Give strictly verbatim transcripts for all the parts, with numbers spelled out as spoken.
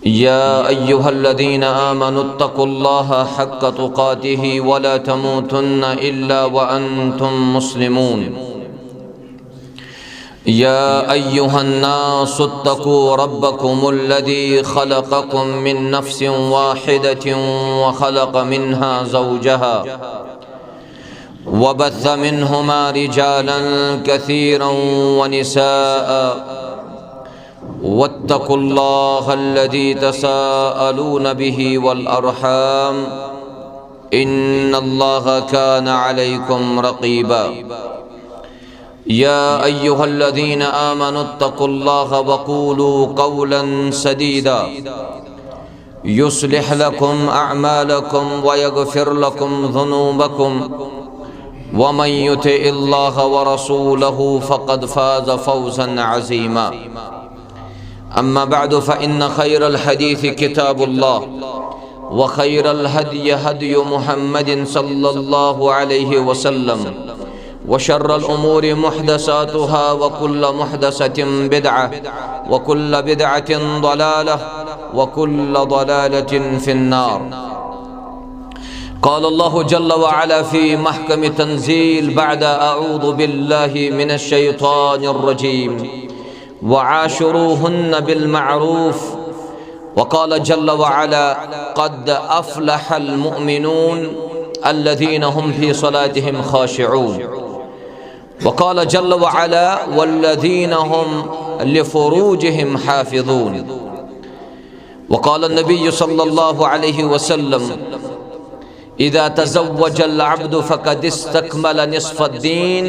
يا أيها الذين آمنوا اتقوا الله حق تقاته ولا تموتن إلا وأنتم مسلمون. يا أيها الناس اتقوا ربكم الذي خلقكم من نفس واحدة وخلق منها زوجها وبث منهما رجالا كثيرا ونساء واتقوا الله الذي تساءلون به والأرحام إن الله كان عليكم رقيبا. يا أيها الذين آمنوا اتقوا الله وقولوا قولا سديدا يصلح لكم أعمالكم ويغفر لكم ذنوبكم ومن يطع الله ورسوله فقد فاز فوزا عظيما. أما بعد، فإن خير الحديث كتاب الله، وخير الهدي هدي محمد صلى الله عليه وسلم، وشر الأمور محدثاتها، وكل محدثة بدعة، وكل بدعة ضلالة، وكل ضلالة في النار. قال الله جل وعلا في محكم التنزيل بعد أعوذ بالله من الشيطان الرجيم: وعاشروهن بالمعروف. وقال جل وعلا: قد أفلح المؤمنون الذين هم في صلاتهم خاشعون. وقال جل وعلا: والذين هم لفروجهم حافظون. وقال النبي صلى الله عليه وسلم: إذا تزوج العبد فقد استكمل نصف الدين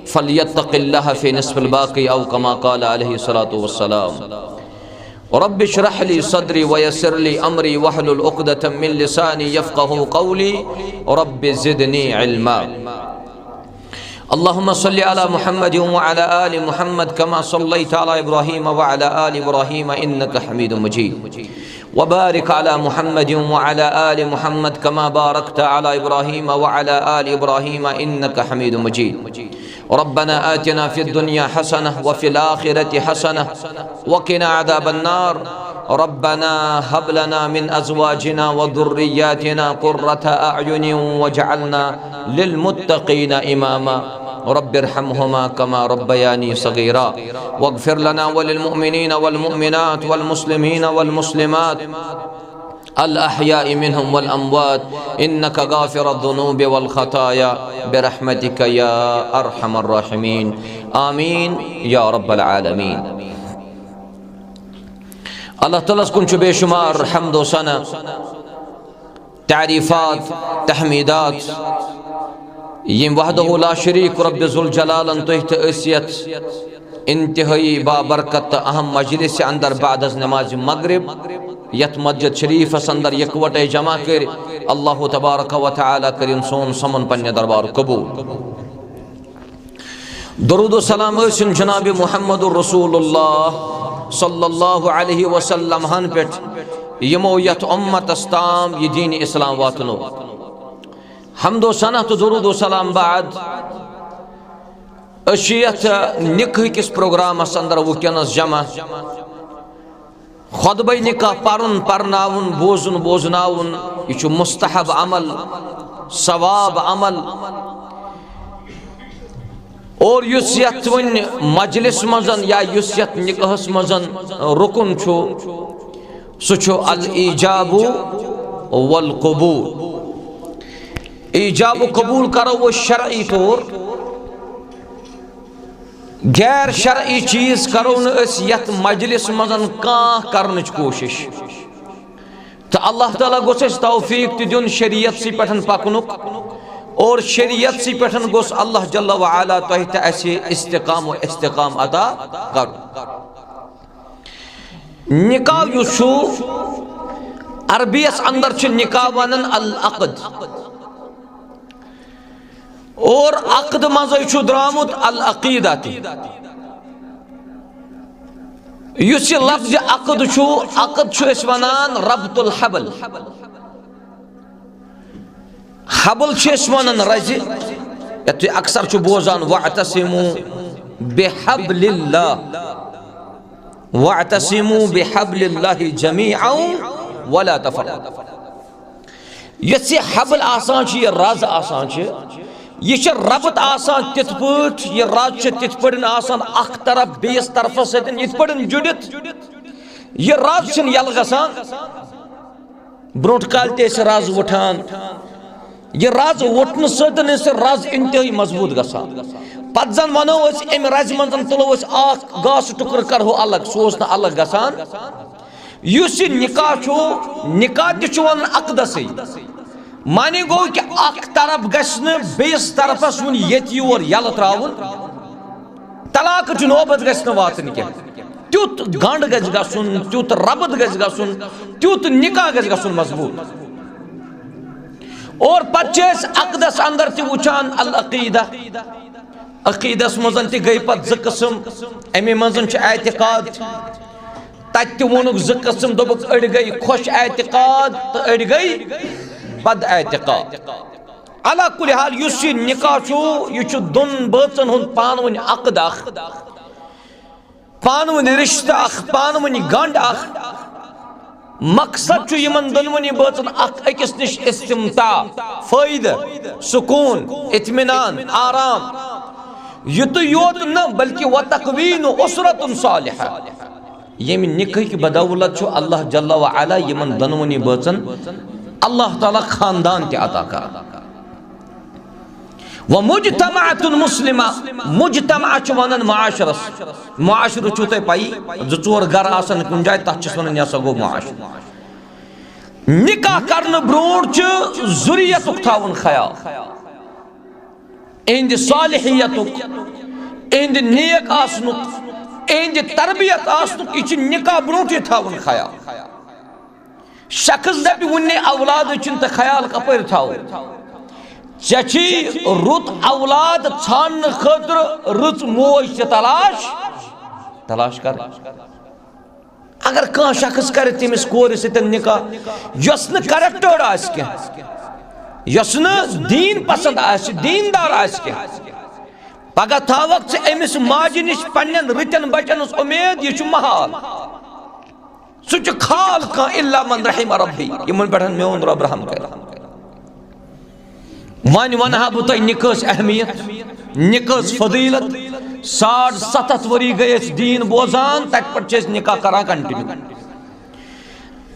فليتق الله في نصف الباقي، أو كما قال عليه الصلاة والسلام. رب اشرح لي صدري ويسر لي أمري واحلل عقدة من لساني يفقه قولي. رب زدني علما. اللهم صل على محمد وعلى آل محمد كما صليت على إبراهيم وعلى آل إبراهيم إنك حميد مجيد. وبارك على محمد وعلى آل محمد كما باركت على إبراهيم وعلى آل إبراهيم إنك حميد مجيد. ربنا آتنا في الدنيا حسنة وفي الآخرة حسنة وقنا عذاب النار. ربنا هب لنا من أزواجنا وذرياتنا قرة أعين واجعلنا للمتقين إماما. رب ارحمهما كما ربياني صغيرا. واغفر لنا وللمؤمنين والمؤمنات والمسلمين والمسلمات الأحياء منهم والأموات إنك غافر الذنوب والخطايا برحمتك يا أرحم الراحمين. آمين يا رب العالمين. اللہ تعالیٰ ہس کُن چھُ بے شمار حمد و ثنا، تعریفات، تحمیدات، یم وحدہ لا شریک رب ذوالجلالن تُہۍ تہٕ أسۍ یتھ انتہائی بابرکت تہٕ اہم مجلس اندر بعد از نماز مغرب یتھ مسجد شریفس اندر یکوٹے جمع کٔرۍ، اللہ تبارک و تعالیٰ کٔرِن سون سمن پننہِ دربار قبول۔ درود و سلام ٲسِن جناب محمد رسول اللہ صلی اللہ علیہ وسلم ہن پٮ۪ٹھ، یِمو یتھ امتس تام یہِ دین اسلام واتنو۔ حمد و ثنا تہٕ درود و سلام بعد، أسۍ چھِ یتھ نکاح کِس پروگرامس اندر وٕنکیٚنس جمع۔ خطبہ نکاح پرُن، پرناوُن، بوزُن، بوزناوُن، یہِ چھُ مستحب عمل، ثواب عمل۔ اور یُس یتھ وۄنۍ مجلس منٛز یا یُس یتھ نکاحس منٛز رکن چھُ، سُہ چھُ الایجاب والقبول۔ ایجاب و قبول کرو أسۍ شرعی طور، غیر شرعی چیز کرو نہٕ أسۍ یتھ مجلس منٛز کانٛہہ کرنٕچ کوٗشش۔ تہٕ اللہ تعالیٰ گوٚژھ اَسہِ توفیق تہِ دیُن شریعتسٕے پٮ۪ٹھ پکنُک، اور شریعتسٕے پٮ۪ٹھ گوٚژھ اللہ جل و علا تۄہہِ تہٕ اَسہِ استقام و استقام عطا کرُن۔ نکاح یُس چھُ، عربی یس اندر چھِ نکاح ونان العقد، اور عقد منٛزے چھُ درامُت العقیدہ تہِ۔ یُس یہِ لفظ عقد چھُ، عقد چھُ أسۍ ونان ربط الحبل۔ حبل چھِ أسۍ ونان رزِ، یتھ تُہۍ اکثر چھِو بوزان، "واعتصموا بحبل اللہ"۔ واعتصموا بحبل اللہ جمیعا ولا تفرقوا۔ یۄس یہِ حبل آسان چھِ، یہِ رز آسان چھِ، یہِ چھِ ربط آسان تِتھ پٲٹھۍ، یہِ رز چھِ تِتھ پٲٹھۍ آسان اکھ طرف بیٚیِس طرفس سۭتۍ یِتھ پٲٹھۍ جُڑِتھ۔ یہِ رز چھِنہٕ یَلہٕ گژھان۔ برونٛٹھ کالہِ تہِ ٲسۍ رز وُٹھان، یہِ رز وُٹھنہٕ سۭتۍ ٲسۍ رز انتہٲئی مضبوٗط گژھان۔ پتہٕ زن ونو أسۍ، امہِ رزِ منٛز تُلو أسۍ اکھ گاسہٕ ٹُکرٕ، کرہو الگ، سُہ اوس نہٕ الگ گژھان۔ یُس یہِ نکاح چھُ، نکاح تہِ چھُ ونان عقدسٕے۔ معنی گوٚو کہِ اکھ طرف گژھِ نہٕ بیٚیِس طرفس وُنہِ ییٚتہِ یور یلہٕ تراوُن۔ طلاقٕچ نوبت گژھِ نہٕ واتٕنۍ کینٛہہ۔ تیُتھ گنٛڈ گژھِ گژھُن، تیُتھ ربط گژھِ گژھُن، تیُتھ نکاح گژھِ گژھُن مضبوٗط۔ اور پتہٕ چھِ أسۍ عقدس اندر تہِ وٕچھان العقیدہ۔ عقیدس منٛز تہِ گٔے پتہٕ زٕ قٕسم۔ اَمہِ منٛز چھُ اعتقاد، تتہِ تہِ ووٚنُکھ زٕ قٕسم، دوٚپُکھ أڑۍ گٔے خۄش اعتقاد تہٕ أڑۍ گٔے بد اعتقاد۔ علی کل حال، یُس یہِ نکاح چھُ، یہِ چھُ دۄن بٲژن ہُنٛد پانہٕ ؤنۍ عقد اکھ، پانہٕ ؤنۍ رشتہٕ اکھ، پانہٕ ؤنۍ گنٛڈ اکھ۔ مقصد چھُ یِمن دۄنوٕنی بٲژن اکھ أکِس نِش استمتاع، فٲیدٕ، سکوٗن، اطمینان، آرام۔ یُتُے یوت نہٕ، بلکہِ وتکوین اسرۃ صالحہ۔ ییٚمہِ نکاحٕکۍ بدولت چھُ اللہ جل و علا یِمن دۄنوٕنی بٲژن اللہ تعالیٰ خاندان تہِ عطا کران۔ ومجتمعۃ مسلمہ، مجتمع چھُ ونان معاشرس۔ معاشرٕ چھُو تۄہہِ پَیی، زٕ ژور گرٕ آسان کُنہِ جایہِ، تتھ چھِس ونان یہِ ہسا گوٚو معاشرٕ۔ نکاح کرنہٕ برونٛٹھ چھُ ذُریتُک تھاوُن خیال، اِہِنٛدِ صالحیتُک، اِہِنٛدِ نیک آسنُک، اِہِنٛدِ تربیت آسنُک، یہِ چھُ نکاح برونٛٹھٕے تھاوُن خیال۔ شخص دپہِ وُنہِ اولادٕے چھُنہٕ تہٕ خیال کپٲرۍ تھاوو؟ ژےٚ چھُے رُت اولاد ژھانڈنہٕ خٲطرٕ رٕژ موج تہِ تلاش، تلاش کر۔ اگر کانٛہہ شخص کرِ تٔمِس کورِ سۭتۍ نکاح، یۄس نہٕ کریکٹرڈ آسہِ کینٛہہ، یۄس نہٕ دیٖن پسند آسہِ، دیٖندار آسہِ کینٛہہ، پگاہ تھاوکھ ژٕ أمِس ماجہِ نِش پننٮ۪ن رٕتٮ۪ن بچن ہٕنٛز اُمید، یہِ چھُ محال۔ سُہ چھُ خال کانٛہہ، الا من رحم ربی، یِمن پٮ۪ٹھ میون رب رحم کرِ۔ وۄنۍ ونہٕ ہا بہٕ تۄہہِ نکاحس اہمیت، نکاحس فضیلت۔ ساڑ ستھ ہتھ ؤری گٔے أسۍ دیٖن بوزان، تتہِ پٮ۪ٹھ چھِ أسۍ نکاح کران کنٹینیو۔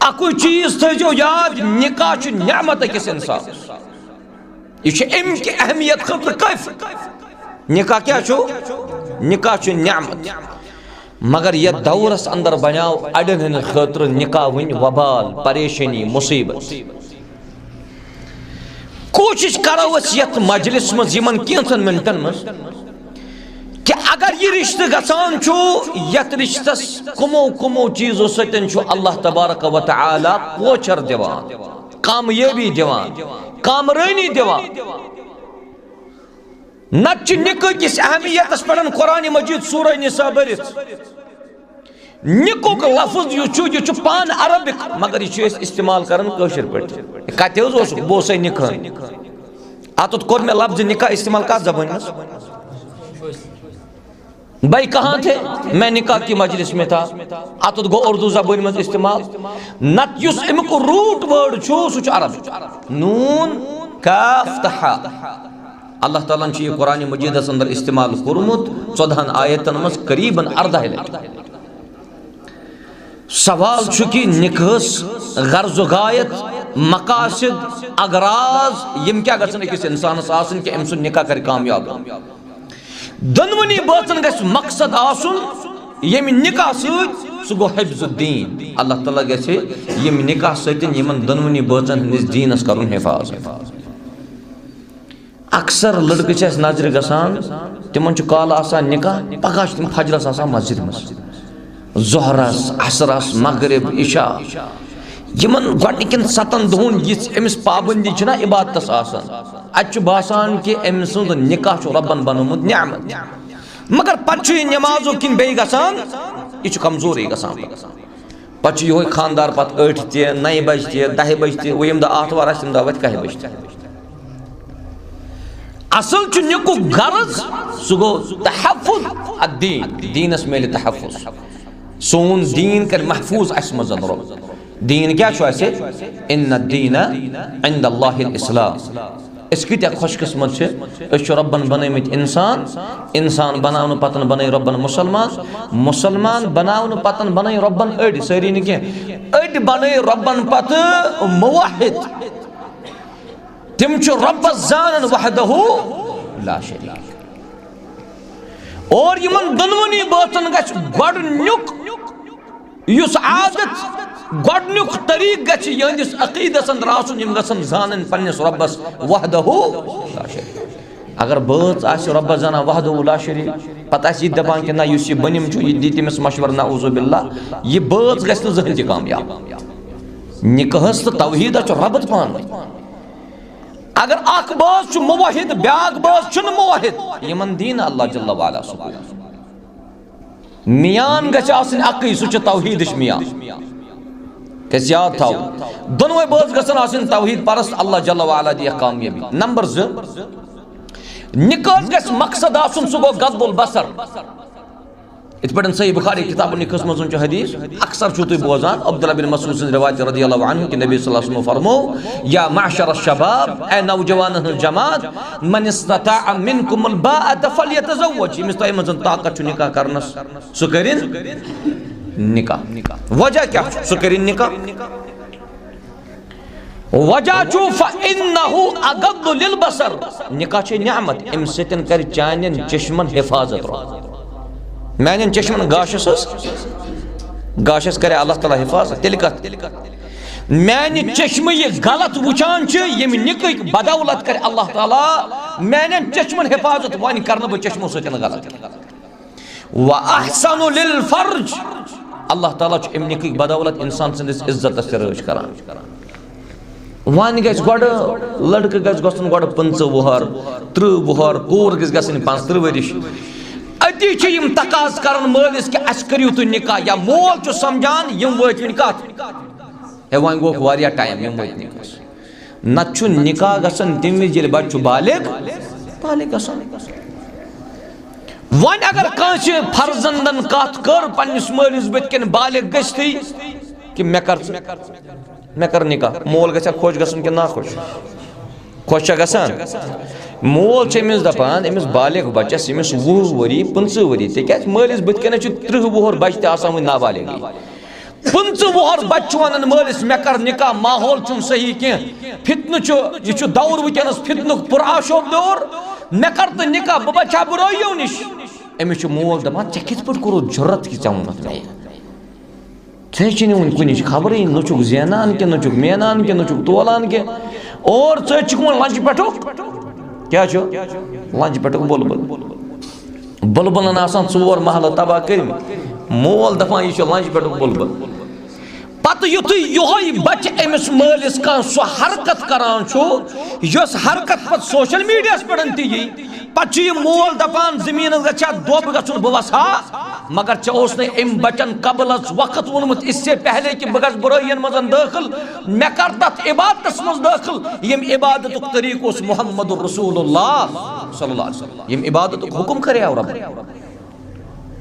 اکُے چیٖز تھٲیزیو یاد، نکاح چھُ نعمت أکِس انسانس۔ یہِ چھُ امہِ کہِ اہمیت خٲطرٕ کٲفی۔ نکاح کیٛاہ چھُ؟ نکاح چھُ نعمت۔ مگر یتھ دورس اندر بنیاو اڑٮ۪ن ہٕنٛدِ خٲطرٕ نکاح وٕنۍ وبال، پریشٲنی، مصیبت۔ کوٗشش کرو أسۍ یتھ مجلس منٛز یِمن کینٛژن منٹن منٛز کہِ اگر یہِ رشتہٕ گژھان چھُ، یتھ رشتس کمو کمو چیٖزو سۭتۍ چھُ اللہ تبارک و تعالیٰ پوچھر دِوان، کامیٲبی دِوان، کامرٲنی دِوان۔ نتہٕ چھِ نکاح کِس اہمیتس پٮ۪ٹھ قرآن مجید سورہ نساء بٔرِتھ۔ نکاح لفظ یُس چھُ، یہِ چھُ پانہٕ عربک، مگر یہِ چھِ أسۍ استعمال کران کٲشِر پٲٹھۍ۔ کتہِ حظ اوس، بہٕ اوسے نکاح۔ اتھ کوٚر مےٚ لفظ نکاح استعمال کتھ زبٲنۍ منٛز؟ بھائی کہاں تھے؟ میں نکاح کی مجلس میں تھا۔ اتھ گوٚو اردو زبٲنۍ منٛز استعمال۔ نتہٕ یُس امیُک روٗٹ وٲرڈ چھُ، سُہ چھُ عربی۔ نون، کاف تہٕ ہا۔ اللہ تعالیٰ ہن چھُ یہِ قرآن مجیدس اندر استعمال کوٚرمُت ژۄدہن آیتن منٛز قریباً ارداہ لٹہِ۔ سوال چھُ کہِ نکاحس غرض و غایت، مقاصد، اغراض، یِم کیٛاہ گژھن أکِس انسانس آسٕنۍ کہِ أمۍ سُنٛد نکاح کرِ کامیاب؟ دۄنوٕنی بٲژن گژھِ مقصد آسُن ییٚمہِ نکاح سۭتۍ، سُہ گوٚو حفظ الدین۔ اللہ تعالیٰ گژھِ ییٚمہِ نکاح سۭتۍ یِمن دۄنوٕنی بٲژن ہٕنٛدِس دیٖنس کرُن حفاظت۔ اکثر لڑکہٕ چھِ اَسہِ نظرِ گژھان، تِمن چھُ کالہٕ آسان نکاح، پگاہ چھِ تِم فجرس آسان مسجدِ منٛز، ظہرس، عصرس، مغرب، عشاء۔ یِمن گۄڈٕنِکٮ۪ن ستن دۄہن یِژھ أمِس پابندی چھِنہ عبادتس آسان، اتہِ چھُ باسان کہِ أمۍ سُنٛد نکاح چھُ رۄبن بنومُت نعمت۔ مگر پتہٕ چھُ یہِ نمازو کِنۍ بیٚیہِ گژھان، یہِ چھُ کمزورٕے گژھان۔ پتہٕ چھُ یِہوٚے خانٛدار پتہٕ ٲٹھِ تہِ، نَیہِ بجہِ تہِ، دَہہِ بجہِ تہِ، وۄنۍ ییٚمہِ دۄہ آتھوار آسہِ، تَمہِ دۄہ وَتھِ کَہہِ بجہِ تہِ۔ اصل چھُ نِکُک غرض، سُہ گوٚو تحفظ الدین، دیٖنس میلہِ تحفظ۔ سون دیٖن کَرِ محفوٗظ اَسہِ منٛز رۄب۔ دیٖن کیٛاہ چھُ اَسہِ؟ ان الدین عند اللہ الاسلام۔ أسۍ کۭتیٛاہ خۄش قٕسمت چھِ، أسۍ چھِ رۄبَن بَنٲومٕتۍ اِنسان، اِنسان بَناونہٕ پَتَن بَنٲے رۄبَن مُسلمان، مُسلمان بَناونہٕ پَتَن بَنٲے رۄبَن أڑۍ، سٲری نہٕ کینٛہہ، أڑۍ بَنٲے رۄبَن پَتہٕ موحد۔ تِم چھِ رۄبَس زانان وحدہ لا شریک۔ اور یِمَن دۄنوٕنی بٲژَن گژھِ گۄڈٕنیُک یُس عادت، گۄڈٕنیُک طریٖقہٕ گژھِ یِہنٛدِس عقیٖدَس اندر آسُن، یِم گژھن زانٕنۍ پننِس رۄبَس وحدہ لا شریک۔ اگر بٲژ آسہِ رۄبَس زانان وحدہ لا شریک، پتہٕ آسہِ یہِ دپان کہِ نہ، یُس یہِ بٔنِم چھُ، یہِ دی تٔمِس مشورٕ، نعوذ باللہ، یہِ بٲژ گژھِ نہٕ زٕہٕنۍ تہِ کامیاب۔ نِکاحَس تہٕ توحیٖدَس چھُ ربط پانہٕ ؤنۍ۔ اگر اکھ بٲژ چھُ موحد، بیٛاکھ بٲژ چھُنہٕ موحد، یِمن دی نہٕ اللہ جل وعلا سکوٗن۔ میان گژھِ آسٕنۍ اکٕے، سُہ چھُ توحیٖدٕچ میان۔ گژھِ یاد تھاوُن، دۄنوَے بٲژ گژھن آسٕنۍ توحیٖد پرست، اللہ جل وعلا دِیَکھ کامیٲبی۔ نمبر زٕ، نِکاحَس گژھِ مقصد آسُن، سُہ گوٚو غض البصر۔ یِتھ پٲٹھۍ صحیح بخاری کتاب النِکاحَس منٛز چھُ حدیث، اکثر چھِو تُہۍ بوزان عبداللہ بن مسعود سٕنٛز روایت رضی اللہ عنہ کہِ نبی صلی اللہ علیہ وسلم فرمو، یا معشر الشباب، اے نوجوانن ہٕنٛز جماعت، من استطاع منکم الباءۃ فلیتزوج، ییٚمِس تۄہہِ منٛز طاقت چھُ نکاح کرنس، سُہ کٔرِن نکاح۔ وجہ کیٛاہ چھُ؟ سُہ کٔرِن نکاح۔ وجہ چھُ فإنہ اغض للبصر، نکاح چھِ نعمت، اَمہِ سۭتۍ کرِ چانٮ۪ن چشمن حفاظت۔ رو میانٮ۪ن چشمن گاشس حظ، گاشس کرِ اللہ تعالیٰ حفاظت۔ تیٚلہِ کتھ؟ میانہِ چشمہٕ یہِ غلط وٕچھان چھِ، ییٚمہِ نکاحٕکۍ بدولت کرِ اللہ تعالیٰ میانٮ۪ن چشمن حفاظت، وۄنۍ کرنہٕ بہٕ چشمو سۭتۍ غلط۔ وَأَحْسَنُ لِلْفَرْجِ، اللہ تعالیٰ چھُ اَمہِ نِکٕکۍ بدولت اِنسان سٕنٛدِس عزتس تہِ رٲچھ کران۔ وۄنۍ گژھِ گۄڈٕ، لڑکہٕ گژھِ گژھُن گۄڈٕ پٕنٛژٕہ وُہر، تٕرٛہ وُہر، کوٗر گژھِ گژھٕنۍ پانٛژھ تٕرٛہ ؤرِش۔ أتی چھِ یِم تقاضہٕ کران مٲلِس کہِ اَسہِ کٔرِو تُہۍ نکاح، یا مول چھُ سمجھان یِم وٲتۍ وٕنہِ کَتھ؟ ہے، وۄنۍ گوٚو واریاہ ٹایم، یِم وٲتۍ نہٕ کٲنٛسہِ۔ نتہٕ چھُ نکاح گژھان تَمہِ وِزِ، ییٚلہِ بچہٕ چھُ بالغ، بالغ گژھان۔ وۄنۍ اگر کٲنٛسہِ فرزندن کتھ کٔر پننِس مٲلِس بٕتھِ کَنہِ بالغ گٔژھتھٕے کہِ مےٚ کر ژٕ، مےٚ کر نکاح، مول گژھِ خۄش گژھُن کِنہٕ ناخۄش؟ خۄش چھا گژھان؟ مول چھُ أمِس دپان، أمِس بالغ بچس، ییٚمِس وُہ ؤری، پٕنٛژٕہ ؤری، تِکیازِ مٲلِس بٕتھِ کَنہِ چھُ تٕرٛہ وُہُر بچہٕ تہِ آسان وُنہِ نابالغٕے۔ پٕنٛژٕہ وُہُر بچہٕ چھُ ونان مٲلِس، مےٚ کر نکاح، ماحول چھُنہٕ صحیح کینٛہہ، فتنہٕ چھُ، یہِ چھُ دور وٕنکیٚنس فتنُک پُرآشوب دور، مےٚ کر تہٕ نکاح، بہٕ بچہٕ ہا بُرٲیِو نِش۔ أمِس چھُ مول دپان، ژےٚ کِتھ پٲٹھۍ کوٚرُتھ جُرت کہِ ژےٚ ووٚنُتھ مےٚ یہِ؟ ژےٚ چھِنہٕ وُنہِ کُنِچ خبرٕے، نہ چھُکھ زینان کینٛہہ، نہ چھُکھ مینان کینٛہہ، نہ چھُکھ تولان کینٛہہ، اور ژٕ چھُکھ وۄنۍ لنجہِ پٮ۪ٹھُک، کیٛاہ چھُ؟ لنجہِ پٮ۪ٹھُک بُلبُل۔ بُلبُلن آسان ژور محلہٕ تباہ کٔرمٕتۍ۔ مول دپان، یہِ چھُ لنجہِ پٮ۪ٹھُک بُلبُل۔ پتہٕ یُتھُے یِہوٚے بچہِ أمِس مٲلِس کانٛہہ سۄ حرکت کران چھُ، یۄس حرکت پتہٕ سوشل میڈیاہس پٮ۪ٹھ تہِ یی، پتہٕ چھُ یہِ مول دپان، زٔمیٖنس گژھِ ہا دۄب گژھُن، بہٕ وسہٕ ہا، مگر ژےٚ اوس نہٕ أمۍ بچن قبل از وقت ووٚنمُت، اس سے پہلے کہ بہٕ گژھٕ بُرٲیین منٛز دٲخل، مےٚ کر تتھ عبادتس منٛز دٲخل، ییٚمہِ عبادتُک طریٖقہٕ اوس محمد رسول اللہ صلی اللہ علیہ وسلم، ییٚمہِ عبادتُک حکم کریو رۄبن۔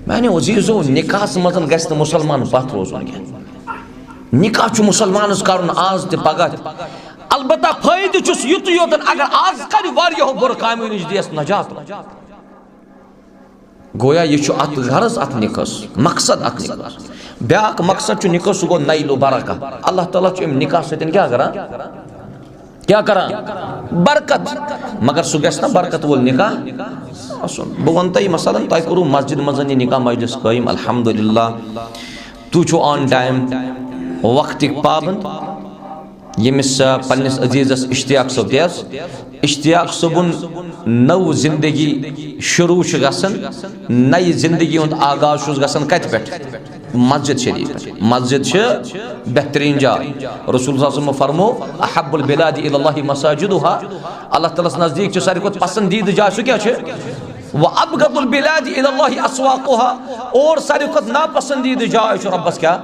میانیو عزیزو، نکاحس منٛز گژھِ نہٕ مُسلمان پتھ روزُن کینٛہہ۔ نکاح چھُ مُسلمانس کرُن آز تہِ پگاہ تہِ۔ البتہ فٲیدٕ چھُس یُتُے یوت، اگر آز کرِ واریاہو بُرٕ کامیو نِش دِیس نجات۔ گویا یہِ چھُ اتھ غرض، اتھ نکاحس مقصد، اتھ نکاحس بیاکھ مقصد چھُ نکاح، سُہ گوٚو نیل و برکہ۔ اللہ تعالیٰ چھُ امہِ نکاح سۭتۍ کیٛاہ کران؟ کیٛاہ کران؟ برکت۔ مگر سُہ گژھِ نا برکت وول نکاح آسُن۔ بہٕ وَنہٕ تۄہہِ مثلاً، تۄہہِ کوٚروٕ مسجد منٛز یہِ نکاح مجلس قٲیِم، الحمدللہ، تُہۍ چھِو on time، وقتٕکۍ پابند۔ ییٚمِس، آ، پننِس عزیزس اشتیاق صٲب تہِ حظ، اشتیاق صٲبُن نٔو زندگی شروع چھِ گژھان، نَیہِ زندگی ہُنٛد آغاز چھُس گژھان کتہِ پٮ۪ٹھ؟ مسجد شریف پٮ۪ٹھ۔ مسجد چھِ بہترین جاے۔ رسول صلی اللہ علیہ وسلم فرمو، احب البلاد الی اللہ مساجدها، اللہ تعالیٰ ہس نزدیک چھِ ساروی کھۄتہٕ پسندیدٕ جاے، سُہ کیٛاہ چھِ؟ وَأَبْغَضُ الْبِلَادِ إِلَى اللَّهِ أَسْوَاقُهَا۔ اور ساروی کھۄتہٕ ناپسندیدٕ جاے چھُ رۄبس کیٛاہ؟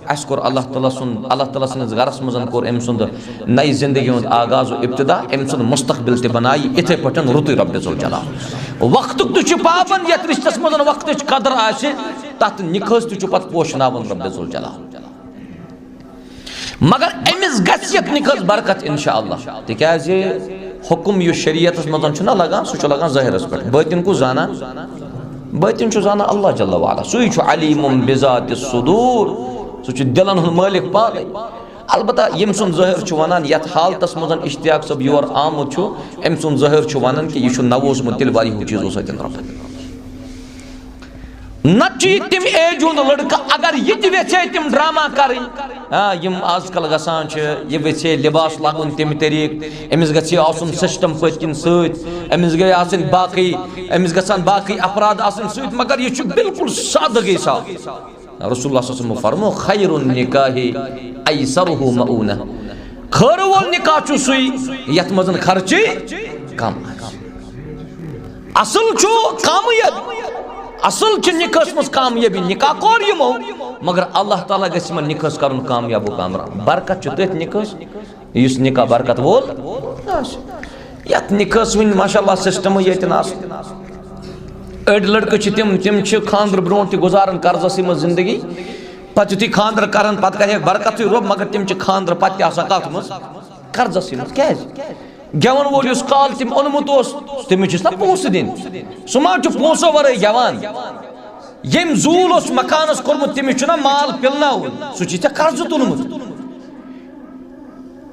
اَسہِ کوٚر اللہ تعالیٰ سُنٛد، اللہ تعالیٰ سٕنٛدِس گرس منٛز کوٚر أمۍ سُنٛد نَیہِ زندگی ہُنٛد آغاز و ابتدا، أمۍ سُنٛد مستقبل تہِ بنایہِ یِتھے پٲٹھۍ رُتُے رۄبِ ذوالجلال۔ وقتُک تہِ چھُ پابند، یتھ رشتس منٛز وقتٕچ قدر آسہِ، تتھ نِکاحس تہِ چھُ پتہٕ پوشناوان رۄبِ ذوالجلال۔ مگر أمِس گژھِ یتھ نِکاحس برکت انشاءاللہ، تِکیازِ حکم یُس شریعتس منٛز چھُنہ لگان، سُہ چھُ لگان ظٲہرس پٮ۪ٹھ۔ بٲطِن کُس زانان؟ بٲطِن چھُ زانان اللہ جل وعلا۔ سُے چھُ علیم بذات الصدور، سُہ چھُ دِلن ہُنٛد مٲلِک پانے۔ البتہ ییٚمۍ سُنٛد ظٲہر چھُ ونان، یتھ حالتس منٛز اشتیاق صٲب یور آمُت چھُ، أمۍ سُنٛد ظٲہر چھُ ونان کہِ یہِ چھُ نووسمُت تیٚلہِ واریاہو چیٖزو سۭتۍ رۄبن۔ نتہٕ چھُ یہِ تِم ایج ہُنٛد لڑکہٕ، اگر یہِ تہِ ویژھِ ہے تِم ڈرامہ کرٕنۍ، آ، یِم آز کل گژھان چھِ، یہِ ویژھِ ہے لباس لاگُن تَمہِ طریٖقہٕ، أمِس گژھِ ہے آسُن سسٹم پٔتۍ کِنۍ سۭتۍ، أمِس گٔے آسٕنۍ باقٕے، أمِس گژھن باقٕے افراد آسٕنۍ سۭتۍ، مگر یہِ چھُ بالکل سادگی سان۔ رسول اللہ صلی اللہ علیہ وسلم فرمو، "خیر النکاح ایسرہ مؤونہ"، خٲر وول نکاح چھُ سُے یتھ منٛز خرچہٕ کم آسہِ۔ اصل چھُ کامیٲبی، اصل چھِ نِکاحس منٛز کامیٲبی۔ نِکاح کوٚر یِمو، مگر اللہ تعالیٰ گژھِ یِمن نِکاحس کرُن کامیاب و کامران۔ برکت چھُ تٔتھۍ نِکاحس، یُس نِکاح برکت وول آسہِ۔ یتھ نِکاحس وٕنہِ ماشاء اللہ سسٹمٕے ییٚتہِ نہٕ آسان۔ أڑۍ لڑکہٕ چھِ تِم، تِم چھِ خانٛدرٕ برونٛٹھ تہِ گُزاران قرضسٕے منٛز زندگی، پتہٕ یُتھُے خانٛدر کرن، پتہٕ کرِ برکتٕے رۄب، مگر تِم چھِ خانٛدرٕ پتہٕ تہِ آسان کتھ منٛز؟ قرضسٕے منٛز۔ کیازِ؟ گٮ۪وَن وول یُس کالہٕ تٔمۍ اوٚنمُت اوس، تٔمِس چھِس نا پونٛسہٕ دِنۍ؟ سُہ ما چھُ پونٛسو ورٲے گٮ۪وان؟ ییٚمۍ زوٗل اوس مکانَس کوٚرمُت، تٔمِس چھُنہ مال پِلناوُن، سُہ چھُے ژےٚ قرضہٕ تُلمُت۔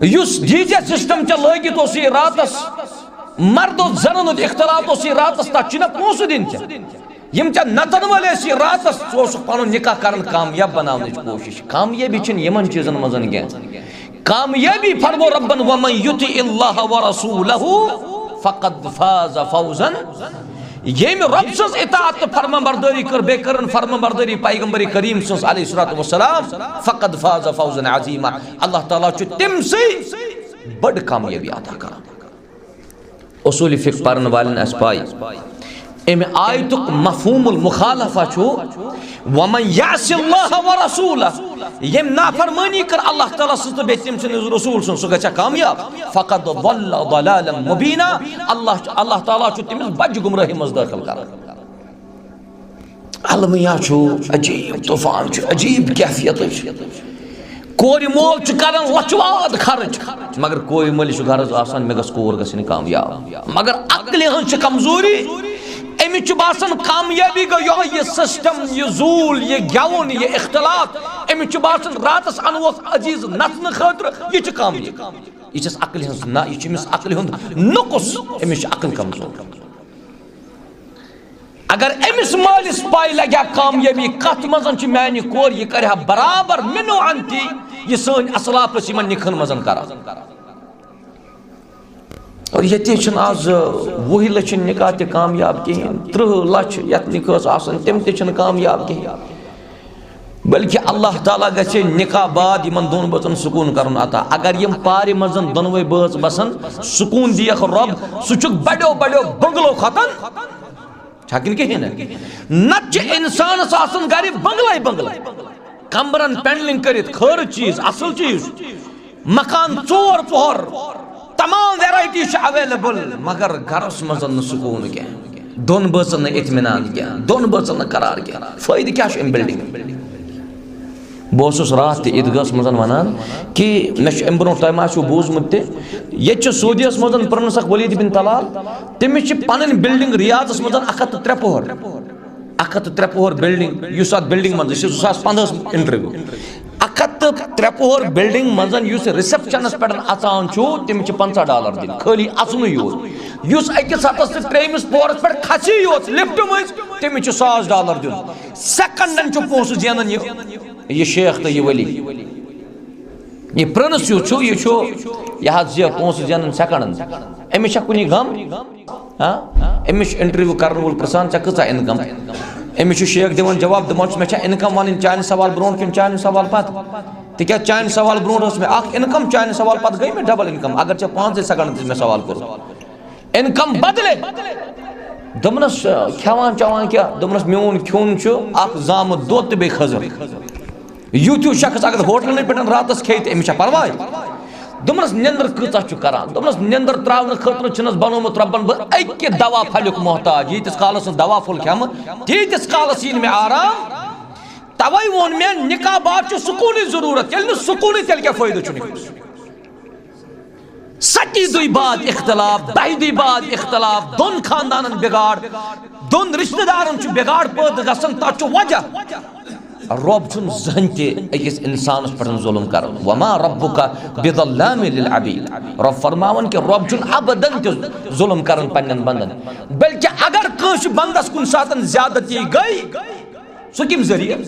یُس ڈی جے سسٹم ژےٚ لٲگِتھ اوسُے راتَس، مرد و زنَن ہُنٛد اختلاط اوسُے راتَس، تَتھ چھِنہ پونٛسہٕ دِنۍ ژےٚ۔ یِم ژےٚ نژن وٲلۍ ٲسی راتس، ژٕ اوسُکھ پنُن نکاح کران کامیاب بناونٕچ کوٗشش۔ کامیٲبی چھِنہٕ یِمن چیٖزن منٛز کینٛہہ۔ کامیٲبی فرمو ربن، "ومن یطع اللہ ورسولہ فقد فاز فوزا"۔ ییٚمۍ رۄب سٕنٛز اطاعت تہٕ فرمانبردٲری کٔر، بیٚیہِ کٔرٕن فرمانبردٲری پیغمبر کریم سٕنٛز علیہ الصلوۃ والسلام، "فقد فاز فوزا عظیما"۔ اللہ تعالیٰ چھُ تٔمۍ سٕے بٔڑ کامیٲبی عطا کران۔ اصول فقہ پرن والٮ۪ن آسہِ پاے، امہِ آیتُک مفہوم المخالفہ چھُ، "ومن یعص اللہ ورسولہ"، ییٚمۍ نافرمٲنی کٔر اللہ تعالیٰ سٕنٛز تہٕ بیٚیہِ تٔمۍ سٕنٛدِس رسول سٕنٛز، سُہ گژھِ کامیاب۔ "فقد ضل ضلالا مبینا"، اللہ، اللہ تعالیٰ چھُ تٔمِس بجہِ گمراہی منٛز دٲخل کران۔ المیا چھُ عجیب طوفان، چھُ عجیب کیفیتٕچ۔ کورِ مول چھُ کران لچھ واد خرٕچ، مگر کورِ مٲلِس چھُ غرض آسان، مےٚ گٔژھ کوٗر گژھٕنۍ کامیاب۔ مگر عقلہِ ہٕنٛز چھِ کمزوری، أمِس چھُ باسان کامیٲبی گٔے یِہوٚے، یہِ سسٹم، یہِ زوٗل، یہِ گٮ۪وُن، یہِ اختلاط۔ أمِس چھُ باسان راتس انوکھ عزیز نژنہٕ خٲطرٕ، یہِ چھُ کامیٲبی۔ یہِ چھَس عقلہِ ہٕنٛز نہ، یہِ چھُ أمِس عقلہِ ہُنٛد نقص، أمِس چھِ عقل کمزور۔ اگر أمِس مٲلِس پَے لَگہِ ہا کامیٲبی کَتھ منٛز چھِ میٛانہِ کورِ، یہِ کَرِ ہا برابر مِنو اَنتی یہِ سٲنۍ اَسلاف ٲسۍ یِمَن نِکہَن منٛز کَران۔ اور ییٚتہِ چھِنہٕ آز وُہہِ لَچھِ نِکاح تہِ کامیاب کِہیٖنۍ، تٕرٛہ لَچھ یَتھ نِکاحَس آسَن تِم تہِ چھِنہٕ کامیاب کِہیٖنۍ۔ بلکہِ اللہ تعالیٰ گژھِ نِکاح بعد یِمَن دۄن بٲژَن سکوٗن کَرُن عطا۔ اگر یِم پارِ منٛز دۄنوَے بٲژ بَسَن، سکوٗن دِیَکھ رۄب، سُہ چھُکھ بَڑیو بَڑیو بنگلو کھۄتَن چھا کِنہٕ کِہیٖنۍ نہٕ؟ نتہٕ چھِ اِنسانَس آسان گرِ بنگلے بنگلے، کمرن پینلنگ کٔرِتھ، خٲرٕ چیٖز، اَصٕل چیٖز، مکان ژور پوہر، تمام ویرایٹی چھِ اویلیبل، مگر گرَس منٛز نہٕ سکوٗن کینٛہہ۔ دۄن بٲژَن نہٕ اطمینان کینٛہہ، دۄن بٲژَن نہٕ قرار کینٛہہ۔ فٲیدٕ کیٛاہ چھُ اَمہِ بلڈنگ؟ بہٕ اوسُس راتھ تہِ عیٖدگاہَس منٛز وَنان کہِ مےٚ چھُ اَمہِ برونٛٹھ، تۄہہِ ما آسِوٕ بوٗزمُت تہِ، ییٚتہِ چھُ سعودیَس منٛز پرنس اکھ ولید بن طلال، تٔمِس چھِ پَنٕنۍ بلڈنگ ریاضَس منٛز اَکھ ہَتھ تہٕ ترٛےٚ پوہر، اَکھ ہَتھ تہٕ ترٛےٚ پوہر بلڈنگ، یُس اَتھ بلڈنگ منٛز، یہِ چھِ زٕ ساس پنٛدہَس انٹرویو۔ اَکھ ہَتھ تہٕ ترٛےٚ پوہر بلڈنگ منٛز یُس ریسپشنَس پٮ۪ٹھ اَژان چھُ، تٔمِس چھِ پنٛژاہ ڈالر دِنۍ، خٲلی اَژنُے یوت۔ یُس أکِس ہَتَس تہٕ ترٛیٚیِمِس پوہرَس پٮ۪ٹھ کھسہِ یوت لفٹ مٔنٛزۍ، تٔمِس چھُ ساس ڈالر دیُن۔ سیکنڈن چھُ پونٛسہٕ زینان یہِ، یہِ شیخ تہٕ یہِ ولی۔ یہِ پرنس یُس چھُ، یہِ چھُ، یہِ حظ یہِ پونٛسہٕ زینان سیکنڈن۔ أمِس چھا کُنہِ غم؟ ہاں؟ أمِس چھُ انٹرویو کرن وول پرژھان، "ژےٚ کۭژاہ انکم؟" أمِس چھُ شیخ دِوان جواب، دپان چھُس، "مےٚ چھا انکم ونٕنۍ چانہِ سوال برونٛٹھ کِنہٕ چانہِ سوال پتہٕ؟ تِکیٛازِ چانہِ سوال برونٛٹھ ٲس مےٚ اکھ انکم، چانہِ سوال پتہٕ گٔے مےٚ ڈبل انکم، اگر ژےٚ پانٛژے سیکنڈن تہِ مےٚ سوال کوٚر۔" انکم بدلے۔ دوٚپنَس، "کھٮ۪وان چٮ۪وان کیٛاہ؟" دوٚپنَس، "میون کھیوٚن چھُ اَکھ زامُت دۄد تہٕ بیٚیہِ کھٔزٕر۔" یُتھ ہیوٗ شخص اگر ہوٹلَنٕے پٮ۪ٹھ راتَس کھیٚیہِ تہٕ أمِس چھا پَرواے؟ دوٚپنَس، "نیٚنٛدٕر کۭژاہ چھُ کران؟" دوٚپنَس، "نیٚنٛدٕر ترٛاونہٕ خٲطرٕ چھُنَس بنوومُت رۄبَن بہٕ اَکہِ دوا پھلیُک محتاج۔ ییٖتِس کالَس نہٕ دوا پھوٚل کھٮ۪مہٕ، تیٖتِس کالَس یی نہٕ مےٚ آرام۔ تَوَے ووٚن مےٚ، نِکاح بعد چھُ سکوٗنٕچ ضروٗرت۔ ییٚلہِ نہٕ سکوٗنٕے، تیٚلہِ کیٛاہ فٲیدٕ چھُ نِکاحَس؟" ستی دُے بعد اختلاف، دہہِ دُے بعد اختلاف، دۄن خاندانن بگاڑ، دۄن رشتہ دارن چھُ بگاڑ پٲدٕ گژھان، تتھ چھُ وجہ۔ رۄب چھُنہٕ زٕہٕنۍ تہِ أکِس انسانس پٮ۪ٹھ ظلم کران۔ وما ربک بظلام للعبید۔ رۄب فرماوان کہِ رۄب چھُنہٕ ابدن تہِ ظلم کران پننٮ۪ن بندن، بلکہِ اگر کٲنٛسہِ بندس کُنہِ ساتن زیادتی گٔے، سُہ کمہِ ذٔریعہٕ؟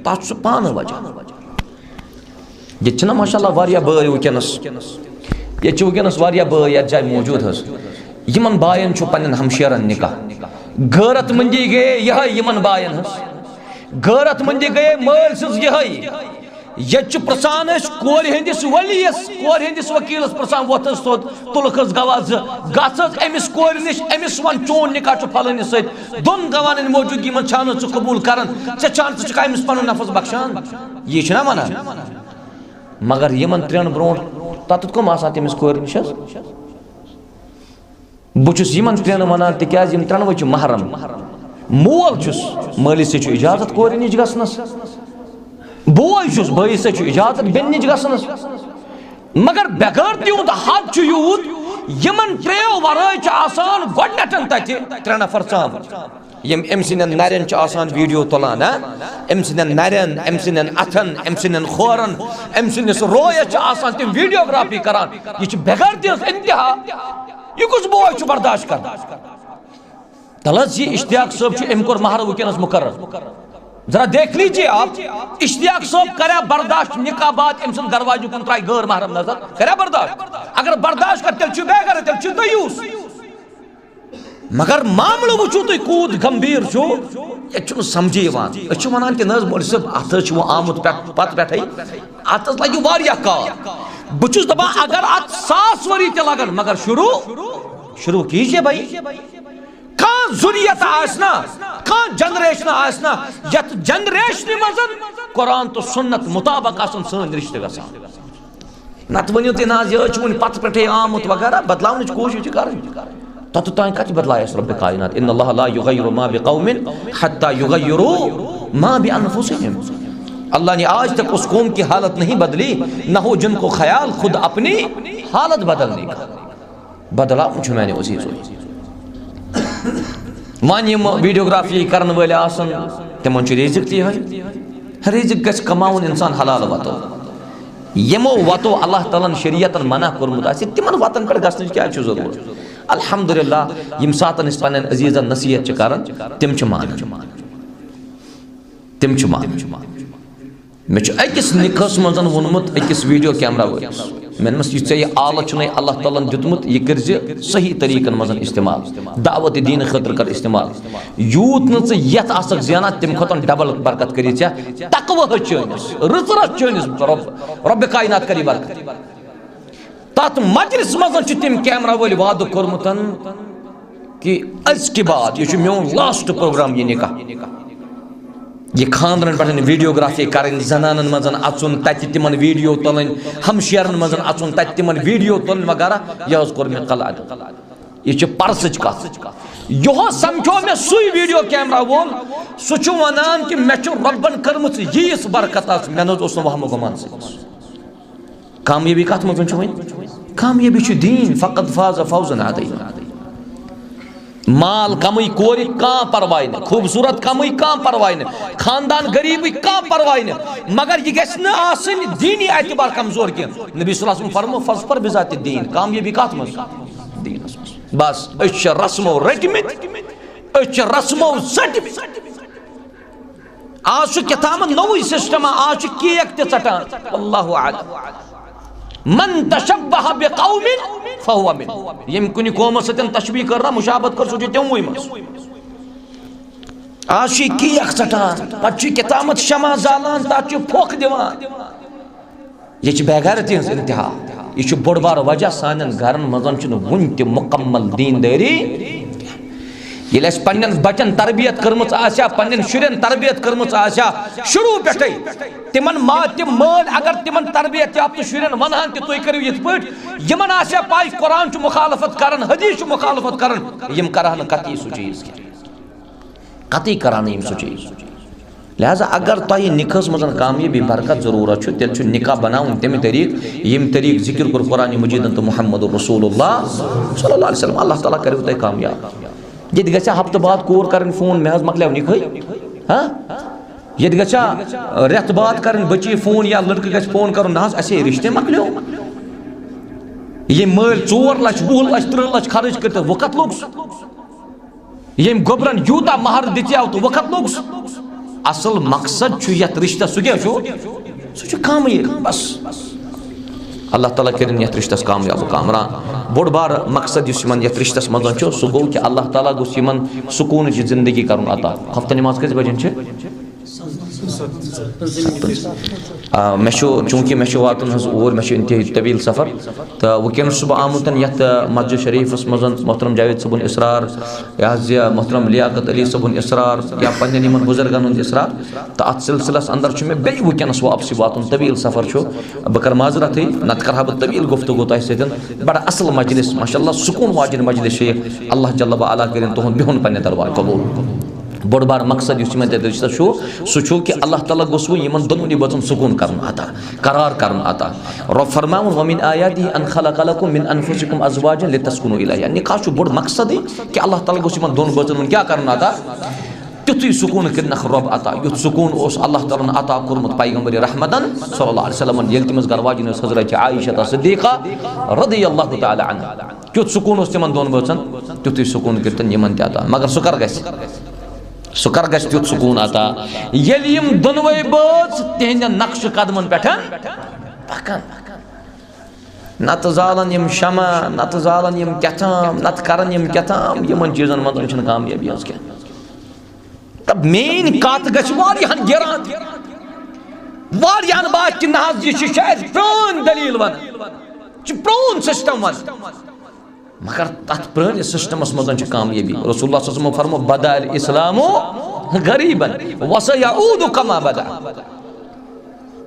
تتھ چھُ سُہ پانہٕ وجہ۔ ییٚتہِ چھِنہ ماشاء اللہ واریاہ بٲے وٕنکیٚنَس، ییٚتہِ چھِ وٕنکیٚنَس واریاہ بٲے یَتھ جایہِ موٗجوٗد حظ۔ یِمَن بایَن چھُ پنٛنٮ۪ن ہمشیرَن نِکاح۔ غٲرت مندی گٔیے یِہوٚے یِمَن بایَن ہٕنٛز۔ غٲرت مندی گٔیے مٲلۍ سٕنٛز یِہوٚے۔ ییٚتہِ چھِ پرٛژھان أسۍ کورِ ہٕنٛدِس ؤلیَس، کورِ ہٕنٛدِس ؤکیٖلَس پرٛژھان، "وۄتھ حظ سیوٚد، تُلُکھ حظ گواز زٕ، گژھ حظ أمِس کورِ نِش، أمِس وَن چون نِکاح چھُ پھلٲنِس سۭتۍ۔" دۄن گواہَن ہٕنٛدِ موٗجوٗد یِمَن چھا نہٕ ژٕ قبوٗل کَران، ژےٚ چھا نہٕ، ژٕ چھُکھا أمِس پَنُن نفس بخشان؟ یی چھُنہ وَنان۔ مگر یِمن ترٛٮ۪ن برونٛٹھ تَتٮ۪تھ کٕم آسان تٔمِس کورِ نِش حظ؟ بہٕ چھُس یِمن ترٛٮ۪ن وَنان، تِکیٛازِ یِم ترٛٮ۪نوَے چھِ محرم۔ مول چھُس، مٲلِس سۭتۍ چھُ اِجازت کورِ نِش گژھنَس۔ بوے چھُس، بٲیِس سۭتۍ چھُ اِجازت بیٚنہِ نِش گژھنَس۔ مگر بے غٲرتی ہُنٛد حد چھُ یوٗت، یِمن ترٛیو وَرٲے چھِ آسان گۄڈٕنٮ۪تھ تَتہِ ترٛےٚ نفر ژامٕتۍ۔ یِم أمۍ سٕنٛدٮ۪ن نَرٮ۪ن چھِ آسان ویٖڈیو تُلان، ہا؟ أمۍ سٕنٛدٮ۪ن نَرٮ۪ن، أمۍ سٕنٛدٮ۪ن اَتھَن، أمۍ سٕنٛدٮ۪ن کھورَن، أمۍ سٕنٛدِس رویَس چھِ آسان تِم ویٖڈیوگرافی کَران۔ یہِ چھِ بے غیرتی ہٕنٛز اِنتِہا۔ یہِ کُس بوے چھُ برداشت کَران؟ تَلہٕ حظ، یہِ اشتیاق صٲب چھُ، أمۍ کوٚر مہر وٕنکیٚنَس مُقرر۔ ذرا دیکھ لیجیے آپ، اشتیاق صٲب کَریا برداشت نِکاح بعد أمۍ سُنٛد دروازٕ کُن ترٛایہِ غٲر محرم نظر؟ کَریا برداشت؟ اگر برداشت کَرِ، تیٚلہِ چھُ بے غیرت، تیٚلہِ چھُ دیوٗس۔ مگر معاملہٕ وٕچھِو تُہۍ کوٗت گمبھیٖر چھُ، ییٚتہِ چھُنہٕ سمجھے یِوان۔ أسۍ چھِ وَنان کہِ نہ حظ مولوی صٲب، اَتھ حظ چھُ وۄنۍ آمُت پٮ۪ٹھ، پَتہٕ پٮ۪ٹھَے، اَتھ حظ لَگہِ واریاہ کال۔ بہٕ چھُس دَپان اگر اَتھ ساس ؤری تہِ لَگَن، مگر شروٗع، شروٗع کیجیے بھائی۔ کانٛہہ ذُریت آسہِ نا، کانٛہہ جنریشن آسہِ نا، یَتھ جنریشنہِ منٛز قرآن تہٕ سُنت مُطابق آسَن سٲنۍ رِشتہٕ گژھان۔ نتہٕ ؤنِو تُہۍ، نہ حظ، یہِ حظ چھُ وُنہِ پتہٕ پٮ۪ٹھَے آمُت وغیرہ، بدلاونٕچ کوٗشِش چھِ کَرٕنۍ۔ توٚتَتھ تام کَتہِ بدلایَس رۄبِ کائنات؟ ان اللہ لا یغیر ما بقوم حتی یغیروا ما بانفسہم۔ اللہ نے آج تک اس قوم کی حالت نہیں بدلی، نہ ہو جن کو خیال خود اپنی حالت بدلنے کا۔ بدلاوُن چھُ میانیو عزیزو۔ وۄنۍ یِم ویڈیوگرافی کرن وٲلۍ آسن، تِمن چھُ رزق تہِ یِہوٚے۔ رزق گژھِ کماوُن انسان حلال وتو۔ یِمو وتو اللہ تعالیٰ ہن شریعتن منع کوٚرمُت آسہِ، تِمن وتن پٮ۪ٹھ گژھنٕچ کیٛازِ چھُ ضروٗرت؟ الحمدللہ، یِم ساتن أسۍ پننٮ۪ن عزیزن نصیحت چھِ کران، تِم چھِ مانان۔ تِم چھِ مانان۔ مےٚ چھُ أکِس نِکاحس منٛز ووٚنمُت أکِس ویڈیو کیمرہ وٲلِس، مےٚ دوٚپمَس، "یہِ ژےٚ یہِ آلت چھُنَے اللہ تعالیٰ ہن دیُتمُت، یہِ کٔرۍ زِ صحیح طریٖقن منٛز استعمال، دعوت دین خٲطرٕ کر استعمال۔ یوٗت نہٕ ژٕ یَتھ آسکھ زینان، تَمہِ کھۄتہٕ ڈبل برکت کٔرِتھ ژےٚ تقویٰ ہٕچ چٲنِس، رٕژ رٕژ چٲنِس رۄب، رۄبِ کائنات کری برکت۔" تَتھ مجلس منٛز چھِ تِم کیمرہ وٲلۍ وعدٕ کوٚرمُت کہِ أزکہِ بعد، یہِ چھُ میون لاسٹ پروگرام، یہِ نِکاح۔ یہِ خاندرن پٮ۪ٹھ ویڈیوگرافی کرٕنۍ، زنانن منٛز اژُن، تتہِ تِمن ویڈیو تُلٕنۍ، ہمشیرن منٛز اژُن، تتہِ تِمن ویڈیو تُلٕنۍ وغیرہ، یہِ حظ کوٚر مےٚ کلہٕ اَتھٕ۔ یہِ چھِ پرسٕچ کتھ۔ یُہُس سمکھیو مےٚ سُے ویڈیو کیمرہ وول، سُہ چھُ ونان کہِ مےٚ چھُ رۄبن کٔرمٕژ ییٖژ برکت آز، مےٚ نہ حظ اوس نہٕ وہمہٕ گُمان سۭتۍ۔ کامیٲبی کتھ منٛز چھُ وۄنۍ؟ کامیٲبی چھُ دیٖن، فقط فاز فوزا عظیما۔ مال کمٕے، کورِ کانٛہہ پرواے نہٕ، خوٗبصوٗرت کمٕے کانٛہہ پرواے نہٕ، خاندان غریٖبٕے کانٛہہ پرواے نہٕ، مگر یہِ گژھِ نہٕ آسٕنۍ دیٖنی اعتبار کمزور کینٛہہ۔ نبی صلی اللہ علیہ وسلم فرمو، "فاظفر بذات الدین"، کامیٲبی کتھ منٛز؟ دیٖنس منٛز۔ بس، أسۍ چھِ رسمو رٔٹمٕتۍ، أسۍ چھِ رسمو ژٔٹمٕتۍ۔ آز چھُ کیٛاہ تام نوٚوُے سسٹم، آز چھُ کیک تہِ ژٹان۔ واللہ اعلم۔ من تشبہ بقوم فہو منہم۔ ییٚمۍ کُنہِ قومس سۭتۍ تشبیہ کٔر نا، مشابہت کٔر، سُہ چھُ تِموٕے منٛز۔ آز چھُ یہِ کیک ژٹان، پتہٕ چھُ یہِ کیٛاہ تامتھ شمع زالان، تتھ چھُ پھۄکھ دِوان۔ یہِ چھِ بے غیرتی ہٕنٛز انتہا۔ یہِ چھُ بوٚڑ بار وجہ، سانٮ۪ن گرن منٛز چھُنہٕ وُنہِ تہِ مکمل دیندٲری۔ ییٚلہِ اَسہِ پننٮ۪ن بچن تربیت کٔرمٕژ آسہِ ہا، پننٮ۪ن شُرٮ۪ن تربیت کٔرمٕژ آسہِ ہا شروع پٮ۪ٹھے، تِمن ما تِم مٲلۍ اگر تِمن تربیت یافتہٕ شُرٮ۪ن ونہٕ ہن تہِ، تُہۍ کٔرِو یِتھ پٲٹھۍ، یِمن آسہِ ہا پاے قرآن چھُ مخالفت کران، حدیث چھُ مخالفت کران، یِم کرہن نہٕ قطعی سُہ چیٖز کینٛہہ۔ قطعی کران نہٕ یِم سُہ چیٖز۔ لہذا اگر تۄہہِ نِکاحس منٛز کامیٲبی برکت ضروٗرت چھُ، تیٚلہِ چھُ نِکاح بناوُن تَمہِ طریٖقہٕ، ییٚمہِ طریٖقہٕ ذِکِر کوٚر قرآنِ مجیٖدن تہٕ محمد رسول اللہ صلی اللہ علیہ وسلم۔ اللہ تعالیٰ کَرِو تۄہہِ کامیاب۔ ییٚتہِ گژھِ ہفتہٕ بعد کوٗر کَرٕنۍ فون، "مےٚ حظ مۄکلیو نِکاحٕے"۔ ہاں؟ ییٚتہِ گژھِ رٮ۪تھ بعد کَرٕنۍ بٔچی فون یا لٔڑکہٕ گژھِ فون کَرُن، "نہ حظ، اَسے رِشتے مۄکلیو"۔ ییٚمۍ مٲلۍ ژور لَچھ، وُہ لَچھ، تٕرٛہ لَچھ خرٕچ کٔرِتھ، وۄنۍ کَتھ لوٚگ سُہ؟ ییٚمۍ گوٚبرن یوٗتاہ مہر دِژیو تہٕ وۄنۍ کَتھ لوٚگ سُہ؟ اصل مقصد چھُ یتھ رشتس، سُہ کیٛاہ چھُ؟ سُہ چھُ کامٕے، بس۔ اللہ تعالیٰ کٔرِن یتھ رشتس کامیاب و کامران۔ بوٚڑ بار مقصد یُس یِمن یتھ رشتس منٛز چھُ، سُہ گوٚو کہِ اللہ تعالیٰ گوٚژھ یِمن سکوٗنٕچ زندگی کرُن عطا۔ ہفتہٕ نماز کٔژِ بجن چھِ؟ آ، مےٚ چھُ، چوٗنٛکہِ مےٚ چھُ واتُن حظ اوٗرۍ، مےٚ چھُ انتہٲیی طویل سفر، تہٕ وٕنکیٚنَس چھُس بہٕ آمُت یَتھ، آ، مسجد شریٖفَس منٛز محترم جاوید صٲبُن اصرار، یہِ حظ یہِ محترم لیاقت علی صٲبُن اصرار یا پنٛنٮ۪ن یِمَن بُزرگَن ہُنٛد اصرار، تہٕ اَتھ سلسلس اندر چھُ مےٚ بیٚیہِ وٕنکیٚنَس واپسٕے واتُن، طویل سفر چھُ، بہٕ کَرٕ معذرتٕے، نَتہٕ کَرٕ ہا بہٕ طویل گفتگو تۄہہِ سۭتۍ۔ بڑٕ اصل مجلس، ماشاءاللہ، سکوٗن واجٮ۪ن مجلس چھِ یہِ۔ اللہ جل و علا کٔرِن تُہُنٛد بِہُن پنٛنہِ دربار قبوٗل۔ بوٚڑ بار مقصد یُس یِمن تَتہِ رِشتَس چھُ، سُہ چھُ کہِ اللہ تعالیٰ گوٚژھ وۄنۍ یِمن دۄنوٕنی بٲژن سکوٗن کرُن عطا، قرار کرُن عطا۔ رۄب فرماوُن، "وَمِنْ آيَاتِهِ أَنْ خَلَقَ لَكُمْ مِنْ أَنْفُسِكُمْ أَزْوَاجًا لِتَسْكُنُوا إِلَيْهَا"۔ یعنی نِکاح چھُ بوٚڑ مقصدٕے کہِ اللہ تعالیٰ گوٚژھ یِمن دۄن بٲژن وۄنۍ کیٛاہ کرُن عطا؟ تیُتھُے سکوٗن کٔرِنَکھ رۄب عطا، یُتھ سکوٗن اوس اللہ تعالیٰ ہن عطا کوٚرمُت پیغمبر رحمتن صلی اللہ علیہ وسلمن، ییٚلہِ تٔمِس گرٕ واجِنۍ ٲس حضرت عائشہ صدیقہ رضی اللہ تعالیٰ عنہا۔ کیُتھ سکوٗن اوس تِمن دۄن بٲژن، تیُتھُے سکوٗن کٔرتن یِمن تہِ عطا۔ مگر سُہ کر گژھِ؟ سُہ کر گژھِ تیُتھ سکوٗن عطا، ییٚلہِ یِم دۄنوَے بٲژ تِہنٛدٮ۪ن نقشہٕ قدمن پٮ۪ٹھ پکن؟ نتہٕ زالن یِم شمع، نتہٕ زالن یِم کیٛاہ تام، نتہٕ کرن یِم کیٛاہ تام، یِمن چیٖزن منٛز چھنہٕ کامیٲبی ہٕنٛز کینٛہہ۔ تہٕ میٲنۍ کتھ گژھِ واریاہن گیران تہِ۔ واریاہن باسہِ کہِ نہ حظ، یہِ چھِ شاید پرٛٲنۍ دٔلیٖل ونان، یہِ چھِ پرٛون سسٹم ونان۔ مگر تتھ پرٛٲنِس سسٹمس منٛز چھِ کامیٲبی۔ رسول اللہ صلی اللہ علیہ وسلم فرمو، "بدأ الإسلام غريبا وسيعود كما بدأ"۔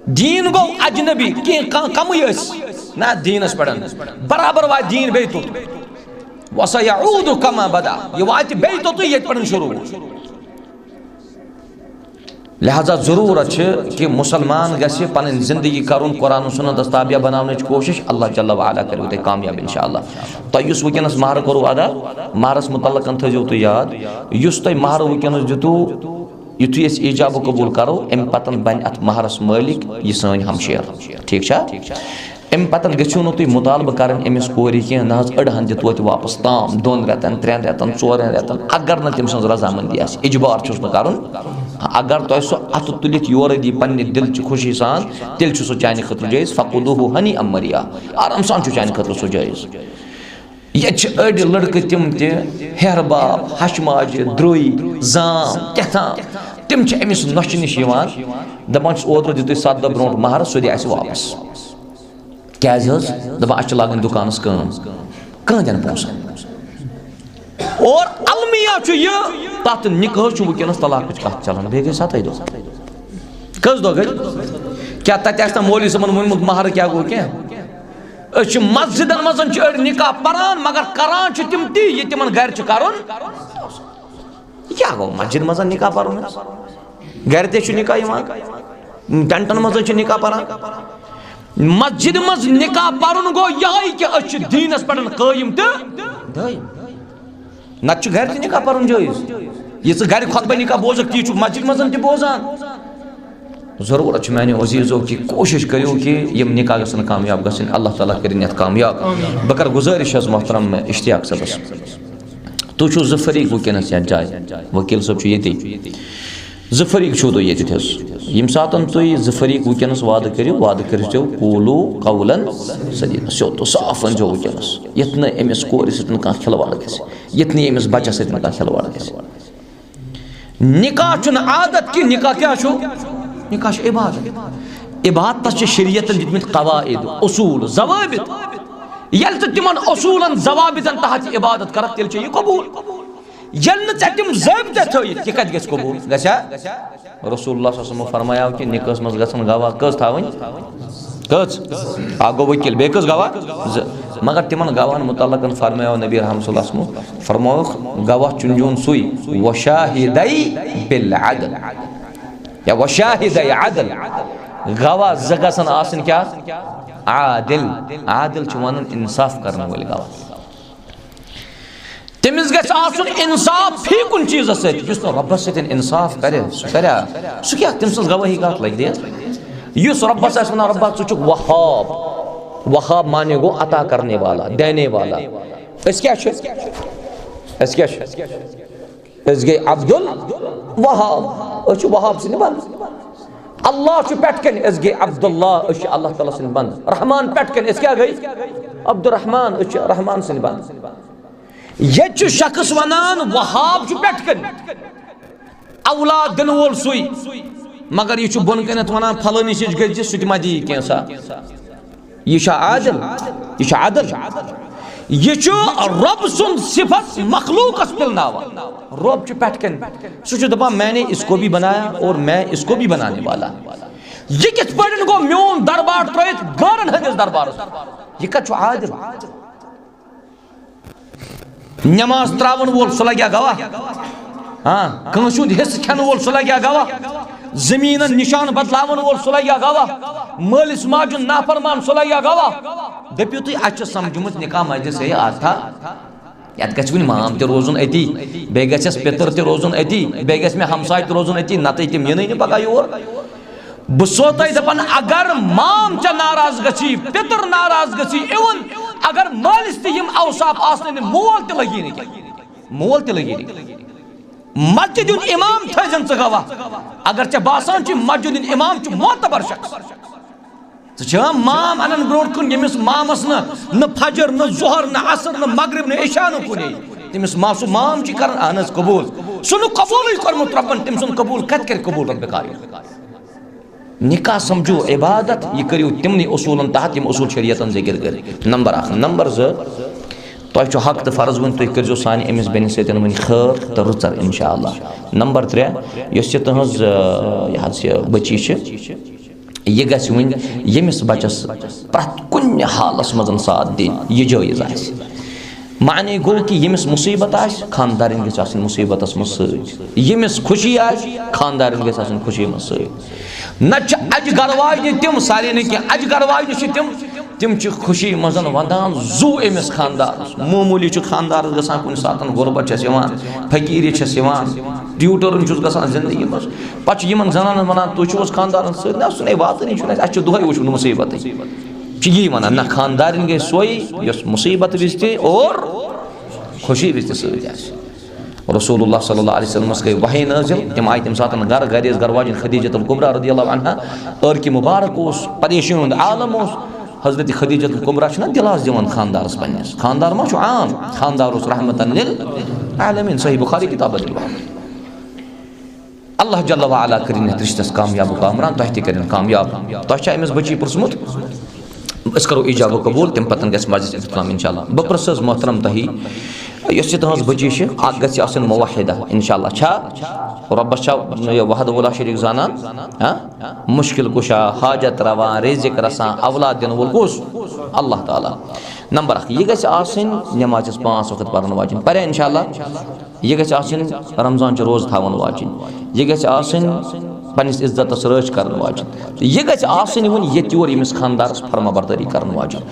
دیٖن گوٚو اجنبی، کینٛہہ کانٛہہ کمٕے ٲسۍ نہ دیٖنس پٮ۪ٹھ، برابر واتہِ دیٖن بیٚیہِ توٚت۔ "وسيعود كما بدأ"، یہِ واتہِ بیٚیہِ توٚتُے ییٚتہِ پٮ۪ٹھ شروٗع اوس۔ لہذا ضروٗرت چھِ کہِ مُسلمان گژھِ پنٕنۍ زندگی کرُن قرآن و سنتس تابع بناونٕچ کوٗشش۔ اللہ جل و علا کٔرِو تُہۍ کامیاب انشاءاللہ۔ تۄہہِ یُس وٕنکیٚنس مہر کوٚروٕ ادا، مہرس متعلق تھٲیزیو تُہۍ یاد، یُس تۄہہِ مہر وٕنکیٚنس دیُتوٕ، یُتھُے أسۍ ایجاب و قبول کرو، امہِ پتن بنہِ اتھ مہرس مٲلِک یہِ سٲنۍ ہمشیر۔ ٹھیٖک چھا؟ امہِ پتن گٔژھِو نہٕ تُہۍ مُطالبہٕ کرٕنۍ أمِس کورِ کینٛہہ، نہ حظ، أڑہن دِ توتہِ واپس تام دۄن رٮ۪تن، ترٛٮ۪ن رٮ۪تن، ژورن رٮ۪تن، اگر نہٕ تٔمۍ سٕنٛز رضامندی آسہِ، اجبار چھُس نہٕ کرُن۔ اگر تۄہہِ سُہ اتھٕ تُلِتھ یورٕ دی پننہِ دِلچہِ خوشی سان، تیٚلہِ چھُ سُہ چانہِ خٲطرٕ جٲیز، فکلوہ ہنیئا مریئا، آرام سان چھُ چانہِ خٲطرٕ سُہ جٲیز۔ ییٚتہِ چھِ أڑۍ لڑکہٕ تِم تہِ، ہیہر باب، ہشہِ ماجہِ، درٛوے، زام، کیٛاہ تام، تِم چھِ أمِس نۄشہِ نِش یِوان، دپان چھِس، "اوترٕ دیُتُے ستھ دۄہ برونٛٹھ مہر، سُہ دِ اَسہِ واپس۔" کیٛازِ حظ؟ دپان، "اَسہِ چھِ لاگٕنۍ دُکانس کٲم، کٕہٕنٛدٮ۪ن پونٛسن۔" اور المیہ چھُ یہِ، تتھ نکاحس چھُ وٕنکیٚنس طلاقٕچ کتھ چلان، بیٚیہِ گٔے ستَے دۄہ۔ کٔژ دۄہ گٔے؟ کیٛاہ تتہِ آسہِ نا مولوی صٲبن ووٚنمُت مہر کیٛاہ گوٚو کینٛہہ؟ أسۍ چھِ مسجدن منٛز چھِ أڑۍ نکاح پران، مگر کران چھِ تِم تی، یہِ تِمن گرِ چھُ کرُن۔ یہِ کیٛاہ گوٚو مسجد منٛز نکاح پرُن حظ؟ گرِ تہِ چھُ نکاح یِوان، ٹینٹن منٛز چھُ نکاح پران۔ مسجد منٛز نکاح پرُن گوٚو یِہوٚے کہِ أسۍ چھِ دیٖنس پٮ۪ٹھ قٲیِم تہٕ دٲیِم۔ نتہٕ چھُ گرِ تہِ نکاح پرُن جٲیز۔ یہِ ژٕ گرِ خطبہ نکاح بوزکھ، تی چھُکھ مسجد منٛز تہِ بوزان۔ ضروٗرت چھِ میانیو عزیزو کہِ کوٗشِش کٔرِو کہِ یِم نکاح گژھن کامیاب گژھٕنۍ، اللہ تعالیٰ کٔرِنۍ یَتھ کامیاب۔ بہٕ کَرٕ گُزٲرِش حظ محترم اشتیاق صٲبَس، تُہۍ چھِو زٕ فریق وٕنکیٚنَس یَتھ جایہِ، وکیٖل صٲب چھُ ییٚتی، زٕ فریق چھِو تُہۍ ییٚتہِ حظ۔ ییٚمہِ ساتَن تُہۍ زٕ فریق وٕنکیٚنَس وعدٕ کٔرِو، وعدٕ کٔرۍزیو قولو قولاً سدیٖدا، سیوٚد تہٕ صاف ؤنۍزیو وٕنکیٚنَس، یَتھ نہٕ أمِس کورِ سۭتۍ کانٛہہ کھلواڑ گژھِ، یَتھ نہٕ أمِس بَچَس سۭتۍ کانٛہہ کھلواڑ گژھِ۔ نکاح چھُنہٕ عادت کینٛہہ، نکاح کیٛاہ چھُ؟ نکاح چھُ عبادت۔ عبادتس چھِ شریعتن دِتمٕتۍ قواعد، اصوٗل، ضوابط۔ ییٚلہِ ژٕ تِمن اصوٗلن، ضوابطن تحت یہِ عبادت کرکھ، تیٚلہِ چھےٚ یہِ قبوٗل۔ ییٚلہِ نہٕ ژےٚ تِم ضٲبطہٕ تھٲیِتھ، یہِ کَتہِ گژھِ قبوٗل؟ گژھیٛا؟ رسول اللہ صلی اللہ علیہ وسلم فرمایاو کہِ نِکاحس منٛز گژھن گواہ کٔژ تھاوٕنۍ؟ کٔژ؟ اکھ گوٚو ؤکیٖل، بیٚیہِ کٔژ گواہ؟ زٕ۔ مگر تِمن گواہن متعلق فرمایو نبی رحمت صلی اللہ علیہ وسلم، فرمووُکھ، گواہ چُنجون سُے، وشاہدی بالعدل، یا وشاہدی عدل۔ گواہ زٕ گژھن آسٕنۍ کیٛاہ؟ عادل۔ عادل چھِ ونان انصاف کرن وٲلۍ گواہ۔ تٔمِس گژھِ آسُن انصاف فی کُنہِ چیٖزس سۭتۍ۔ یُس نہٕ رۄبس سۭتۍ انصاف کرِ، سُہ کریا؟ سُہ کیٛاہ؟ تٔمۍ سٕنٛز گوٲہی کتھ لگہِ دِتھ؟ یُس رۄبس آسہِ ونان، "رۄبا، ژٕ چھُکھ وہاب۔" وہاب معنی گوٚو عطا کرنے والا، دینے والا۔ أسۍ کیٛاہ چھِ؟ أسۍ کیٛاہ چھِ؟ أسۍ گٔے عبدالوہاب۔ أسۍ چھِ وہاب سٕنٛدۍ بنٛدٕ۔ اللہ چھُ پٮ۪ٹھ کنہِ، أسۍ گٔے عبداللہ، أسۍ چھِ اللہ تعالیٰ سٕنٛدۍ بنٛدٕ۔ رحمان پٮ۪ٹھ کنہِ، أسۍ کیٛاہ گٔے؟ عبدالرحمان، أسۍ چھِ رحمان سٕنٛدۍ بنٛدٕ۔ ییٚتہِ چھُ شخص ونان، وہاب چھُ پٮ۪ٹھ کنہِ، اولاد دِنہٕ وول سُے، مگر یہِ چھُ بۄن کنٮ۪تھ ونان، "فلٲنِس نِش گٔژھۍ زِ، سُہ تہِ ما دِیہِ کینٛژھا۔" یہِ چھا عادل؟ یہِ چھا عدل؟ یہِ چھُ رۄب سُنٛد صفت مخلوقس پِلناوان۔ رۄب چھُ پٮ۪ٹھ کنہِ، سُہ چھُ دپان، "میں نے اس کو بھی بنایا اور میں اس کو بھی بنانے والا ہوں۔" یہِ کِتھ پٲٹھۍ گوٚو میون دربار ترٲیِتھ غٲرن ہٕنٛدِس دربارس؟ یہِ کتہِ چھُ عادل؟ نماز تراون وول، سُہ لگیا گواہ؟ ہاں، کٲنٛسہِ ہُنٛد حصہٕ کھٮ۪نہٕ وول، سُہ لگیا گواہ؟ زٔمیٖنن نشان بدلاون وول، سُہ لگیا گواہ؟ مٲلِس ماجہِ ہُنٛد نافرمان، سُہ لگیا گواہ؟ دٔپِو تُہۍ، اَسہِ چھُ سمجھمُت نکاح مجلس ہے آتھا، یتھ گژھِ وُنہِ مام تہِ روزُن أتی، بیٚیہِ گژھٮ۪س پِتٕر تہِ روزُن أتی، بیٚیہِ گژھِ مےٚ ہمساے تہِ روزُن أتی، نتہٕ تِم یِنٕے نہٕ پگاہ یور۔ بہٕ چھُسو تۄہہِ دپان، اگر مام ژےٚ ناراض گژھی، پِتٕر ناراض گژھی، even اگر مٲلِس تہِ یِم اوصاف آسنَے نہٕ، مول تہِ لگی نہٕ کینٛہہ، مول تہِ لگی نہٕ کینٛہہ۔ مسجد ہُنٛد امام تھٲیزٮ۪ن ژٕ گواہ۔ اگر ژےٚ باسان چھُ مسجد ہُنٛد امام چھُ معتبر شخص، ژٕ چھِ مام انان برونٛٹھ کُن، ییٚمِس مامس نہٕ، نہٕ فجر، نہٕ ظہر، نہٕ عصر، نہٕ مغرب، نہٕ عشاء، نہٕ کُنے، تٔمِس ما سُہ مام چھُ کران، اہن حظ، قبول۔ سُہ نہٕ قبولٕے کوٚرمُت رۄبن، تٔمۍ سُنٛد قبول کتہِ کرِ قبول رۄبِ کائنات؟ نکاح سمجھو عبادت، یہِ کٔرِو تِمنٕے اصوٗلن تحت، یِم اصوٗل شریعتن ذکر کٔرۍ۔ نمبر اکھ۔ نمبر زٕ، تۄہہِ چھُ حق تہٕ فرض وۄنۍ، تُہۍ کٔرۍزیو سانہِ أمِس بیٚنہِ سۭتۍ وۄنۍ خٲر تہٕ رٕژر، انشاءاللہ۔ نمبر ترٛےٚ، یۄس یہِ تُہٕنٛز، آ، یہِ حظ یہِ بٔچی چھِ، یہِ گژھِ وۄنۍ ییٚمِس بچس پرٛٮ۪تھ کُنہِ حالس منٛز ساتھ دِنۍ، یہِ جٲیز آسہِ۔ معنی گوٚو کہِ ییٚمِس مُصیٖبت آسہِ، خانٛدارِنۍ گژھِ آسٕنۍ مُصیٖبتس منٛز سۭتۍ۔ ییٚمِس خوشی آسہِ، خانٛدارِنۍ گژھِ آسٕنۍ خوشی منٛز سۭتۍ۔ نتہٕ چھِ اجہِ گرٕ واجنہِ تِم، سارے نہٕ کینٛہہ، اجہِ گرٕ واجنہِ چھِ تِم، تِم چھِ خوشی منٛز ونٛدان زُو أمِس خانٛدارس۔ معموٗلی چھُ خانٛدارس گژھان کُنہِ ساتہٕ غربت چھَس یِوان، فقیٖری چھَس یِوان، ٹیوٗٹرن چھُس گژھان زندگی منٛز۔ پتہٕ چھُ یِمن زنانن ونان، "تُہۍ چھِو حظ خانٛدارن سۭتۍ؟" نہ، سُہ نے واتٲنی چھُنہٕ اَسہِ، اَسہِ چھُ دۄہے وٕچھمُت مُصیٖبتٕے۔ چھِ یی ونان، نہ، خانٛدارِنۍ گٔے سۄے یۄس مُصیٖبت وِزِ تہِ اور خوشی وِزِ تہِ سۭتۍ آسہِ۔ رسول اللہ صلی اللہ علیہ وسلمس گٔے وحی نٲزِل، تِم آیہِ تَمہِ ساتہٕ گرٕ، گرِ ٲس گرٕ واجِنۍ خدیجۃ الکبریٰ رضی اللہ عنہا، عٲرقہِ مبارک اوس، پریشٲنی ہُنٛد عالم اوس۔ حضرت خدیجۃ الکبریٰ چھِنہ دِلاس دِوان خانٛدارس پننِس، خانٛدار ما چھُ عام، خانٛدار اوس رحمتاً للعالمین، صحیح بخاری کتاب الوحی۔ اللہ جل وعلا کٔرِن یَتھ رِشتَس کامیاب و کامران، تۄہہِ تہِ کٔرِن کامیاب۔ تۄہہِ چھا أمِس بٔچی پرٛژھمُت؟ أسۍ کَرو ایجاب و قبول، تَمہِ پَتہٕ گژھِ مجلس اختتام انشاءاللہ۔ بہٕ پرٛژھٕ حظ محترم تۄہہِ، یۄس یہِ تُہٕنٛز بٔچی چھِ، اَکھ گژھِ آسٕنۍ موحدہ انشاءاللہ۔ چھا رۄبَس چھا یہِ وحدہ لا شریٖک زانان؟ ہاں؟ مُشکِل کُشا، حاجت روا، رزق رسان، اولاد دِنہٕ وول کُس؟ اللہ تعالیٰ۔ نمبر اکھ، یہِ گژھِ آسٕنۍ نمازِ پانٛژھ وقت پَرَن واجِنۍ۔ پَریا انشاءاللہ؟ یہِ گژھِ آسٕنۍ رمضان چہِ روزٕ تھاوَن واجِنۍ۔ یہِ گژھِ آسٕنۍ پنٛنِس عزتَس رٲچھ کَرَن واجِنۍ۔ تہٕ یہِ گژھِ آسٕنۍ وۄنۍ ییٚتہِ یور ییٚمِس خانٛدارَس فرما بردٲری کَرَن واجِنۍ۔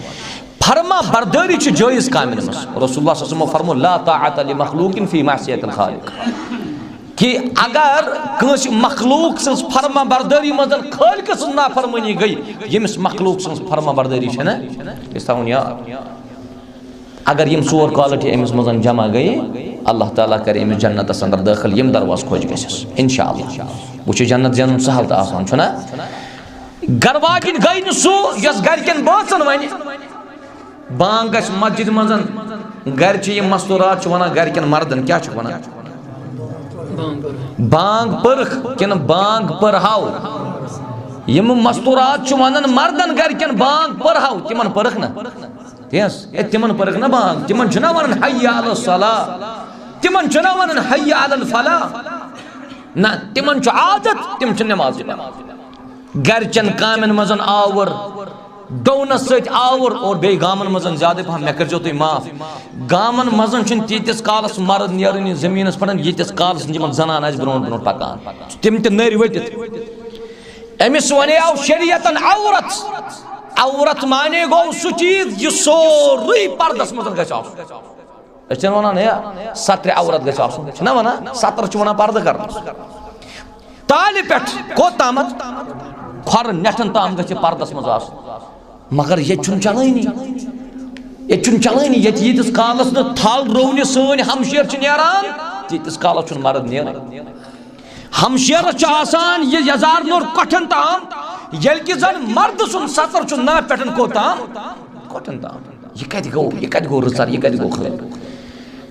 فرما بردٲری چھِ جٲیِز کامٮ۪ن منٛز۔ رسول اللہ صلی اللہ علیہ وسلمو فرمو، "لا طاعة لمخلوق فی معصیت الخالق۔" کہِ اگر کٲنٛسہِ مخلوق سٕنٛز فرما بردٲری منٛز خالقہٕ سٕنٛز نافرمٲنی گٔے، ییٚمِس مخلوق سٕنٛز فرما بردٲری چھَنہ، أسۍ تھاوُن یاد۔ اگر یِم ژور quality أمِس منٛز جمع گٔیے، اللہ تعالیٰ کرِ أمِس جنتَس اندر دٲخل، یِم دروازٕ خۄش گژھٮ۪س، انشاءاللہ۔ وۄنۍ چھُ جنت زینُن سہل تہٕ آسان، چھُنہ؟ گرٕ واجِنۍ گٔے نہٕ سُہ، یۄس گرِکٮ۪ن بٲژَن وَنہِ۔ بانگ گژھِ مسجد منٛز، گرِ چھِ یِم مستورات چھِ وَنان گرِکٮ۪ن مردَن، کیٛاہ چھِکھ وَنان؟ بانگ پٔرٕکھ کِنہٕ بانگ پٔرہاو؟ یِم مستورات چھِ وَنان مردَن گرِکٮ۪ن، بانگ پٔرہاو، تِمَن پٔرٕکھ نہ؟ تی حظ، ہے، تِمن پٔرٕکھ نہ بانگ، تِمن چھُنہ وَنان، "حی علی الصلاح"۔ تِمن چھُنہ ونان حی علی الفلاح۔ نہ، تِمن چھُ عادت، تِم چھِ نمازٕے پران۔ گرچٮ۪ن کامٮ۪ن منٛز آوُر، ڈونس سۭتۍ آوُر، اور بیٚیہِ گامن منٛز زیادٕ پہم، مےٚ کٔرۍزیو تُہۍ معاف۔ گامن منٛز چھُنہٕ تیٖتِس کالس مرد نیرٲنی زٔمیٖنس پٮ۪ٹھ، ییٖتِس کالس نہٕ یِمن زنان آسہِ برونٛٹھ برونٛٹھ پکان۔ تِم تہِ نٔرۍ ؤٹِتھ۔ أمِس وَنیو شریعتن عورت۔ عورت معنی گوٚو سُہ چیٖز، یہِ سورُے پردس منٛز گژھِ آسُن۔ أسۍ چھِنہٕ وَنان، ہے، سترِ عورت گژھِ آسُن، چھِنہ وَنان؟ ستر چھِ وَنان پردٕ کرنَس۔ تالہِ پٮ۪ٹھ کوٚت تامَتھ؟ کھۄرٕ نٮ۪ٹھن تام گژھِ پردس منٛز آسُن۔ مگر ییٚتہِ چھُنہٕ چلٲنی۔ ییٚتہِ چھُنہٕ چلٲنی۔ ییٚتہِ ییٖتِس کالس نہٕ تھل رُونہِ سٲنۍ ہمشیر چھِ نیران، تیٖتِس کالس چھُنہٕ مرد نیران۔ ہمشیرس چھُ آسان یہِ یزار نوٚر کۄٹھٮ۪ن تام، ییٚلہِ کہِ زن مردٕ سُنٛد ستر چھُ نہ پٮ۪ٹھن کوٚت تام؟ کۄٹھٮ۪ن تام۔ یہِ کتہِ گوٚو؟ یہِ کتہِ گوٚو رٕژر؟ یہِ کتہِ گوٚو خٲر؟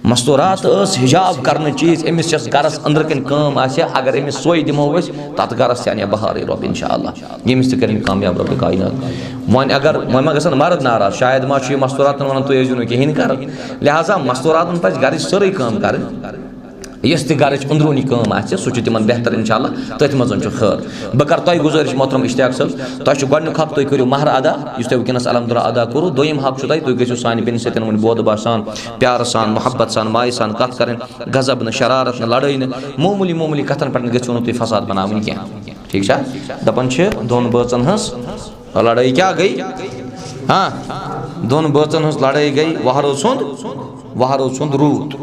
مستورات ٲس حجاب کرنہٕ چیٖز، أمِس یۄس گرس أنٛدرٕ کنہِ کٲم آسہِ، اگر أمِس سۄے دِمو أسۍ، تتھ گرس تہِ انہِ بہارٕے رۄب انشاءاللہ۔ ییٚمِس تہِ کرن کامیاب رۄب کائنات۔ وۄنۍ اگر، وۄنۍ ما گژھن مرد ناراض، شاید ما چھُ یہِ مستوراتن ونان، تُہۍ ٲسۍزیو نہٕ کِہیٖنۍ کران۔ لہذا مستوراتن پزِ گرٕچ سٲرٕے کٲم کرٕنۍ۔ یۄس تہِ گرٕچ أنٛدروٗنی کٲم آسہِ، سُہ چھُ تِمن بہتر انشاءاللہ، تٔتھۍ منٛز چھُ خٲر۔ بہٕ کرٕ تۄہہِ گُزٲرِش محترم اشتیاق صٲب، تۄہہِ چھُ گۄڈٕنیُک حق تُہۍ کٔرِو مہر ادا، یُس تۄہہِ وٕنکیٚنس الحمدللہ ادا کوٚروٕ۔ دوٚیِم حق چھُ تۄہہِ، تُہۍ گٔژھِو سانہِ بیٚنہِ سۭتۍ وۄنۍ بودٕ باسان، پیارٕ سان، محبت سان، مایہِ سان کتھ کرٕنۍ، غضب نہٕ، شرارت نہٕ، لڑٲے نہٕ، معموٗلی معموٗلی کتھن پٮ۪ٹھ نہٕ گٔژھِو نہٕ تُہۍ فساد بناوٕنۍ کینٛہہ۔ ٹھیٖک چھا؟ دپان چھِ دۄن بٲژن ہٕنٛز لڑٲے کیٛاہ گٔے؟ ہاں، دۄن بٲژن ہٕنٛز لڑٲے گٔے، وہرٲژ ہُنٛد، وہرٲژ ہُنٛد روٗد۔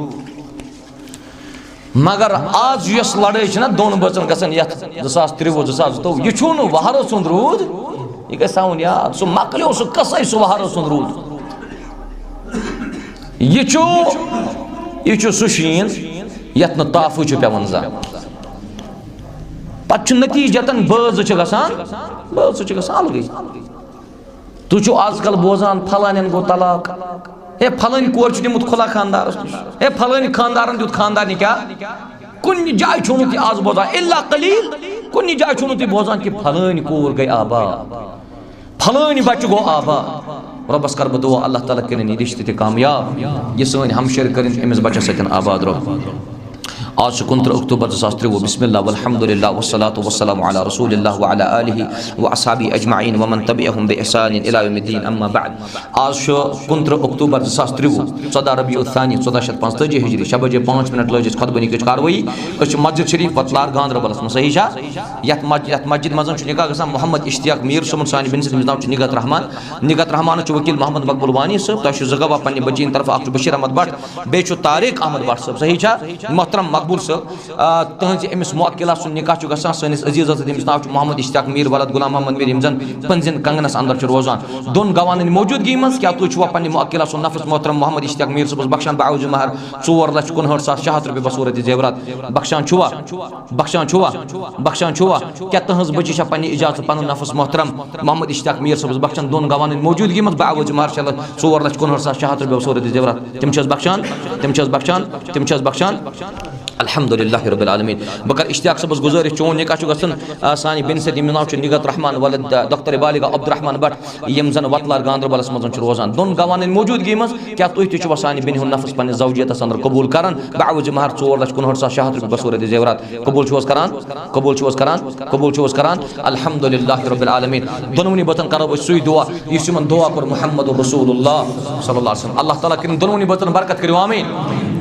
مگر آز یۄس لڑٲے چھِ نہ دۄن بٲژن گژھان یتھ زٕ ساس ترٛوُہ، زٕ ساس زٕتووُہ، یہِ چھُو نہٕ وہرٲژ ہُنٛد روٗد، یہِ گژھِ تھاوُن یاد، سُہ مۄکلیو سُہ قصے، سُہ وہرٲژ ہُنٛد روٗد۔ یہِ چھُ، یہِ چھُ سُہ شیٖن یتھ نہٕ تافٕے چھُ پٮ۪وان زانٛہہ۔ پتہٕ چھُ نتیٖجتن بٲژ چھِ گژھان، بٲژ چھِ گژھان الگٕے۔ تُہۍ چھِو آز کل بوزان، فلانٮ۪ن گوٚو طلاق، ہے، فلٲنۍ کورِ چھُ نیوٗمُت کھُلا خاندارس نِش، ہے، فلٲنۍ خاندارن دیُت خاندار نکاح۔ کُنہِ جایہِ چھُو نہٕ تُہۍ آز بوزان، الا قلیل، کُنہِ جایہِ چھُو نہٕ تُہۍ بوزان کہِ فلٲنۍ کوٗر گٔے آباد، فلٲنۍ بچہٕ گوٚو آباد۔ رۄبس کر بہٕ دعا، اللہ تعالیٰ کٔرِن یہِ رشتہٕ تہِ کامیاب، یہِ سٲنۍ ہمشیر کٔرِن أمِس بچس سۭتۍ آباد، رۄب۔ آز چھُ کُنترٕہ اکتوبر زٕ ساس ترٛوُہ۔ بسم اللہ والحمد للہ والصلاة والسلام علی رسول اللہ وعلی آلہ واصحابہ اجمعین ومن تبعہم باحسان الی یوم الدین، اما بعد۔ آز چھُ کُنترٕہ اکتوبر زٕ ساس ترٛوُہ، ژۄدہ ربیع الثانی، ژۄدہ شیٚتھ پانٛژتٲجی ہجری۔ شےٚ بجے پانٛژھ منٹ لٲج اَسہِ خطبہٕ نِکٕچ کاروٲیی۔ أسۍ چھِ مسجد شریف وتلار گاندربلس منٛز، صحیح چھا؟ یتھ مسجد، یتھ مسجد منٛز چھُ نکاح گژھان محمد اشتیاق میر صٲبُن، سانہِ بیٚنہِ سٕنٛدِ، أمِس ناو چھُ نگہت رحمان۔ نگہت رحمانس چھُ وکیل محمد مقبول وانی صٲب، تۄہہِ چھُو زٕ گواہ پننہِ بچی ہٕنٛدِ طرفہٕ، اکھ چھُ بشیر احمد بٹ، بیٚیہِ چھُ طارق احمد بٹ صٲب، صحیح چھا؟ محترم مقبول صٲب، آ، تہنٛزِ أمِس موکلہ سُنٛد نکاح چھُ گژھان سٲنِس عزیزس سۭتۍ، أمِس ناو چھُ محمد اشتیاق میر ولد غلام محمد میر، یِم زن پٔنزین کنگنس اندر چھِ روزان۔ دۄن گواہن ہٕنٛدِ موجودگی منٛز کیٛاہ تُہۍ چھِوا پننہِ موکلہ سُنٛد نفس محترم محمد اشتیاق میر صٲبس بخشان بعوض مہر ژور لچھ کُنہٲٹھ ساس شےٚ ہتھ رۄپیہِ بصورت زیورات؟ بخشان چھِوا؟ بخشان چھُوا؟ بخشان چھُوا؟ کیٛاہ تُہنٛز بچی چھا پننہِ اجازتہٕ پنُن نفس محترم محمد اشتیاق میر صٲبس بخشان دۄن گواہن ہٕنٛدِ موجودگی منٛز بعوض مہر شےٚ لچھ ژور لچھ کُنہٲٹھ ساس شےٚ ہتھ رۄپیہِ بصورت زیورات؟ تِم چھِ حظ بخشان؟ تِم چھِ حظ بخشان؟ تِم چھِ حظ بخشان؟ الحمدللہ رب العالمین۔ بہٕ کرٕ اشتیاق صٲبس گزٲرِش، چون نکاح چھُ گژھُن، آ، سانہِ بیٚنہِ سۭتۍ، ییٚمِس ناو چھُ نگہت رحمان ولد، آ، دختر بالغ عبدالرحمان بٹ، یِم زن وتلار گاندربلس منٛز چھِ روزان۔ دۄن گواہن ہٕنٛدِ موجودگی منٛز کیٛاہ تُہۍ تہِ چھِوا سانہِ بیٚنہِ ہُنٛد نفس پننِس زوجیتس اندر قبول کران؟ بعوض مہر ژور لچھ کُنہٲٹھ ساس شےٚ ہتھ رۄپیہِ بصورت زیورات۔ قبول چھِو حظ کران؟ قبول چھِو حظ کران؟ قبول چھِو حظ کران؟ الحمدللہ رب العالمین۔ دۄنوٕنی بٲژن کرو أسۍ سُے دعا، یُس یِمن دعا کوٚر محمد رسول اللہ صلی اللہ علیہ وسلم۔ اللہ تعالیٰ کٔرِن دۄنوٕنی بٲژن برکت، کٔرِو آمین۔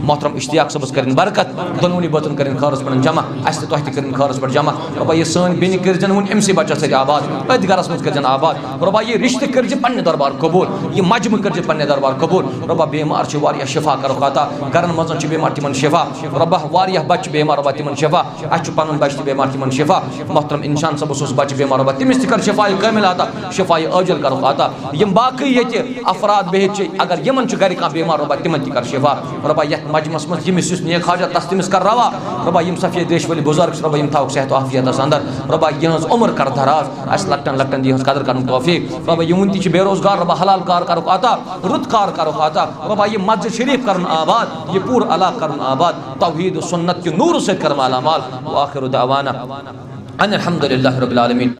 محترم اشتیاق صٲبس کٔرِن برکت، دۄنوٕنی بٲژن کٔرِن خٲرس پٮ۪ٹھ جمع، اسہِ تہِ تۄہہِ تہِ کٔرِن خٲرس پٮ۪ٹھ جمع۔ رۄبا، یہِ سٲنۍ بیٚنہِ کٔرزٮ۪ن وُنہِ أمسٕے بچس سۭتۍ آباد، أتھۍ گرس منٛز کٔرزٮ۪ن آباد۔ رۄبا، یہِ رشتہٕ کٔرزِ پننہِ دربار قبول، یہِ مجمہٕ کٔرزِ پننہِ دربار قبول۔ رۄبا، بیمار چھِ واریاہ، شفا کرُکھ عطا، گرن منٛز چھِ بیمار، تِمن شفا۔ رۄبا، واریاہ بچہِ چھِ بیمار، رۄبا، تِمن شفا۔ اسہِ چھُ پنُن بچہِ تہِ بیمار، تِمن شفا۔ محترم انسان صٲبس اوس بچہِ بیمار، رۄبا، تٔمِس تہِ کر شفایہِ کامل عطا، شفایہِ عاجل کرُکھ عطا۔ یِم باقٕے ییٚتہِ افراد بِہِتھ چھِ، اگر یِمن چھُ گرِ کانٛہہ بیمار، رۄبا، تِمن تہِ کر شفا۔ رۄبا، یتھ مجمس منٛز ییٚمِس یُس نیک حاجت، تس تٔمِس کر روا۔ رۄبا، یِم سفید ریش وٲلۍ بُزرگ چھِ، رۄبا، یِم تھاوکھ صحت و عافیتس اندر۔ رۄبا، یِہٕنٛز عمر کر دراز، اسہِ لۄکٹٮ۪ن لۄکٹٮ۪ن دِیِہَس قدر کرنُک توفیق۔ رۄبا، یِم وُنہِ تہِ چھِ بے روزگار، رۄبا، حلال کار کرُکھ عطا، رُت کار کرُکھ عطا۔ رۄبا، یہِ مسجد شریف کرُن آباد، یہِ پوٗرٕ علاقہٕ کرُن آباد، توحید و سنت کہِ نوٗرٕ سۭتۍ کر مالا مال۔ وآخر دعوانا ان الحمد للہ رب العالمین۔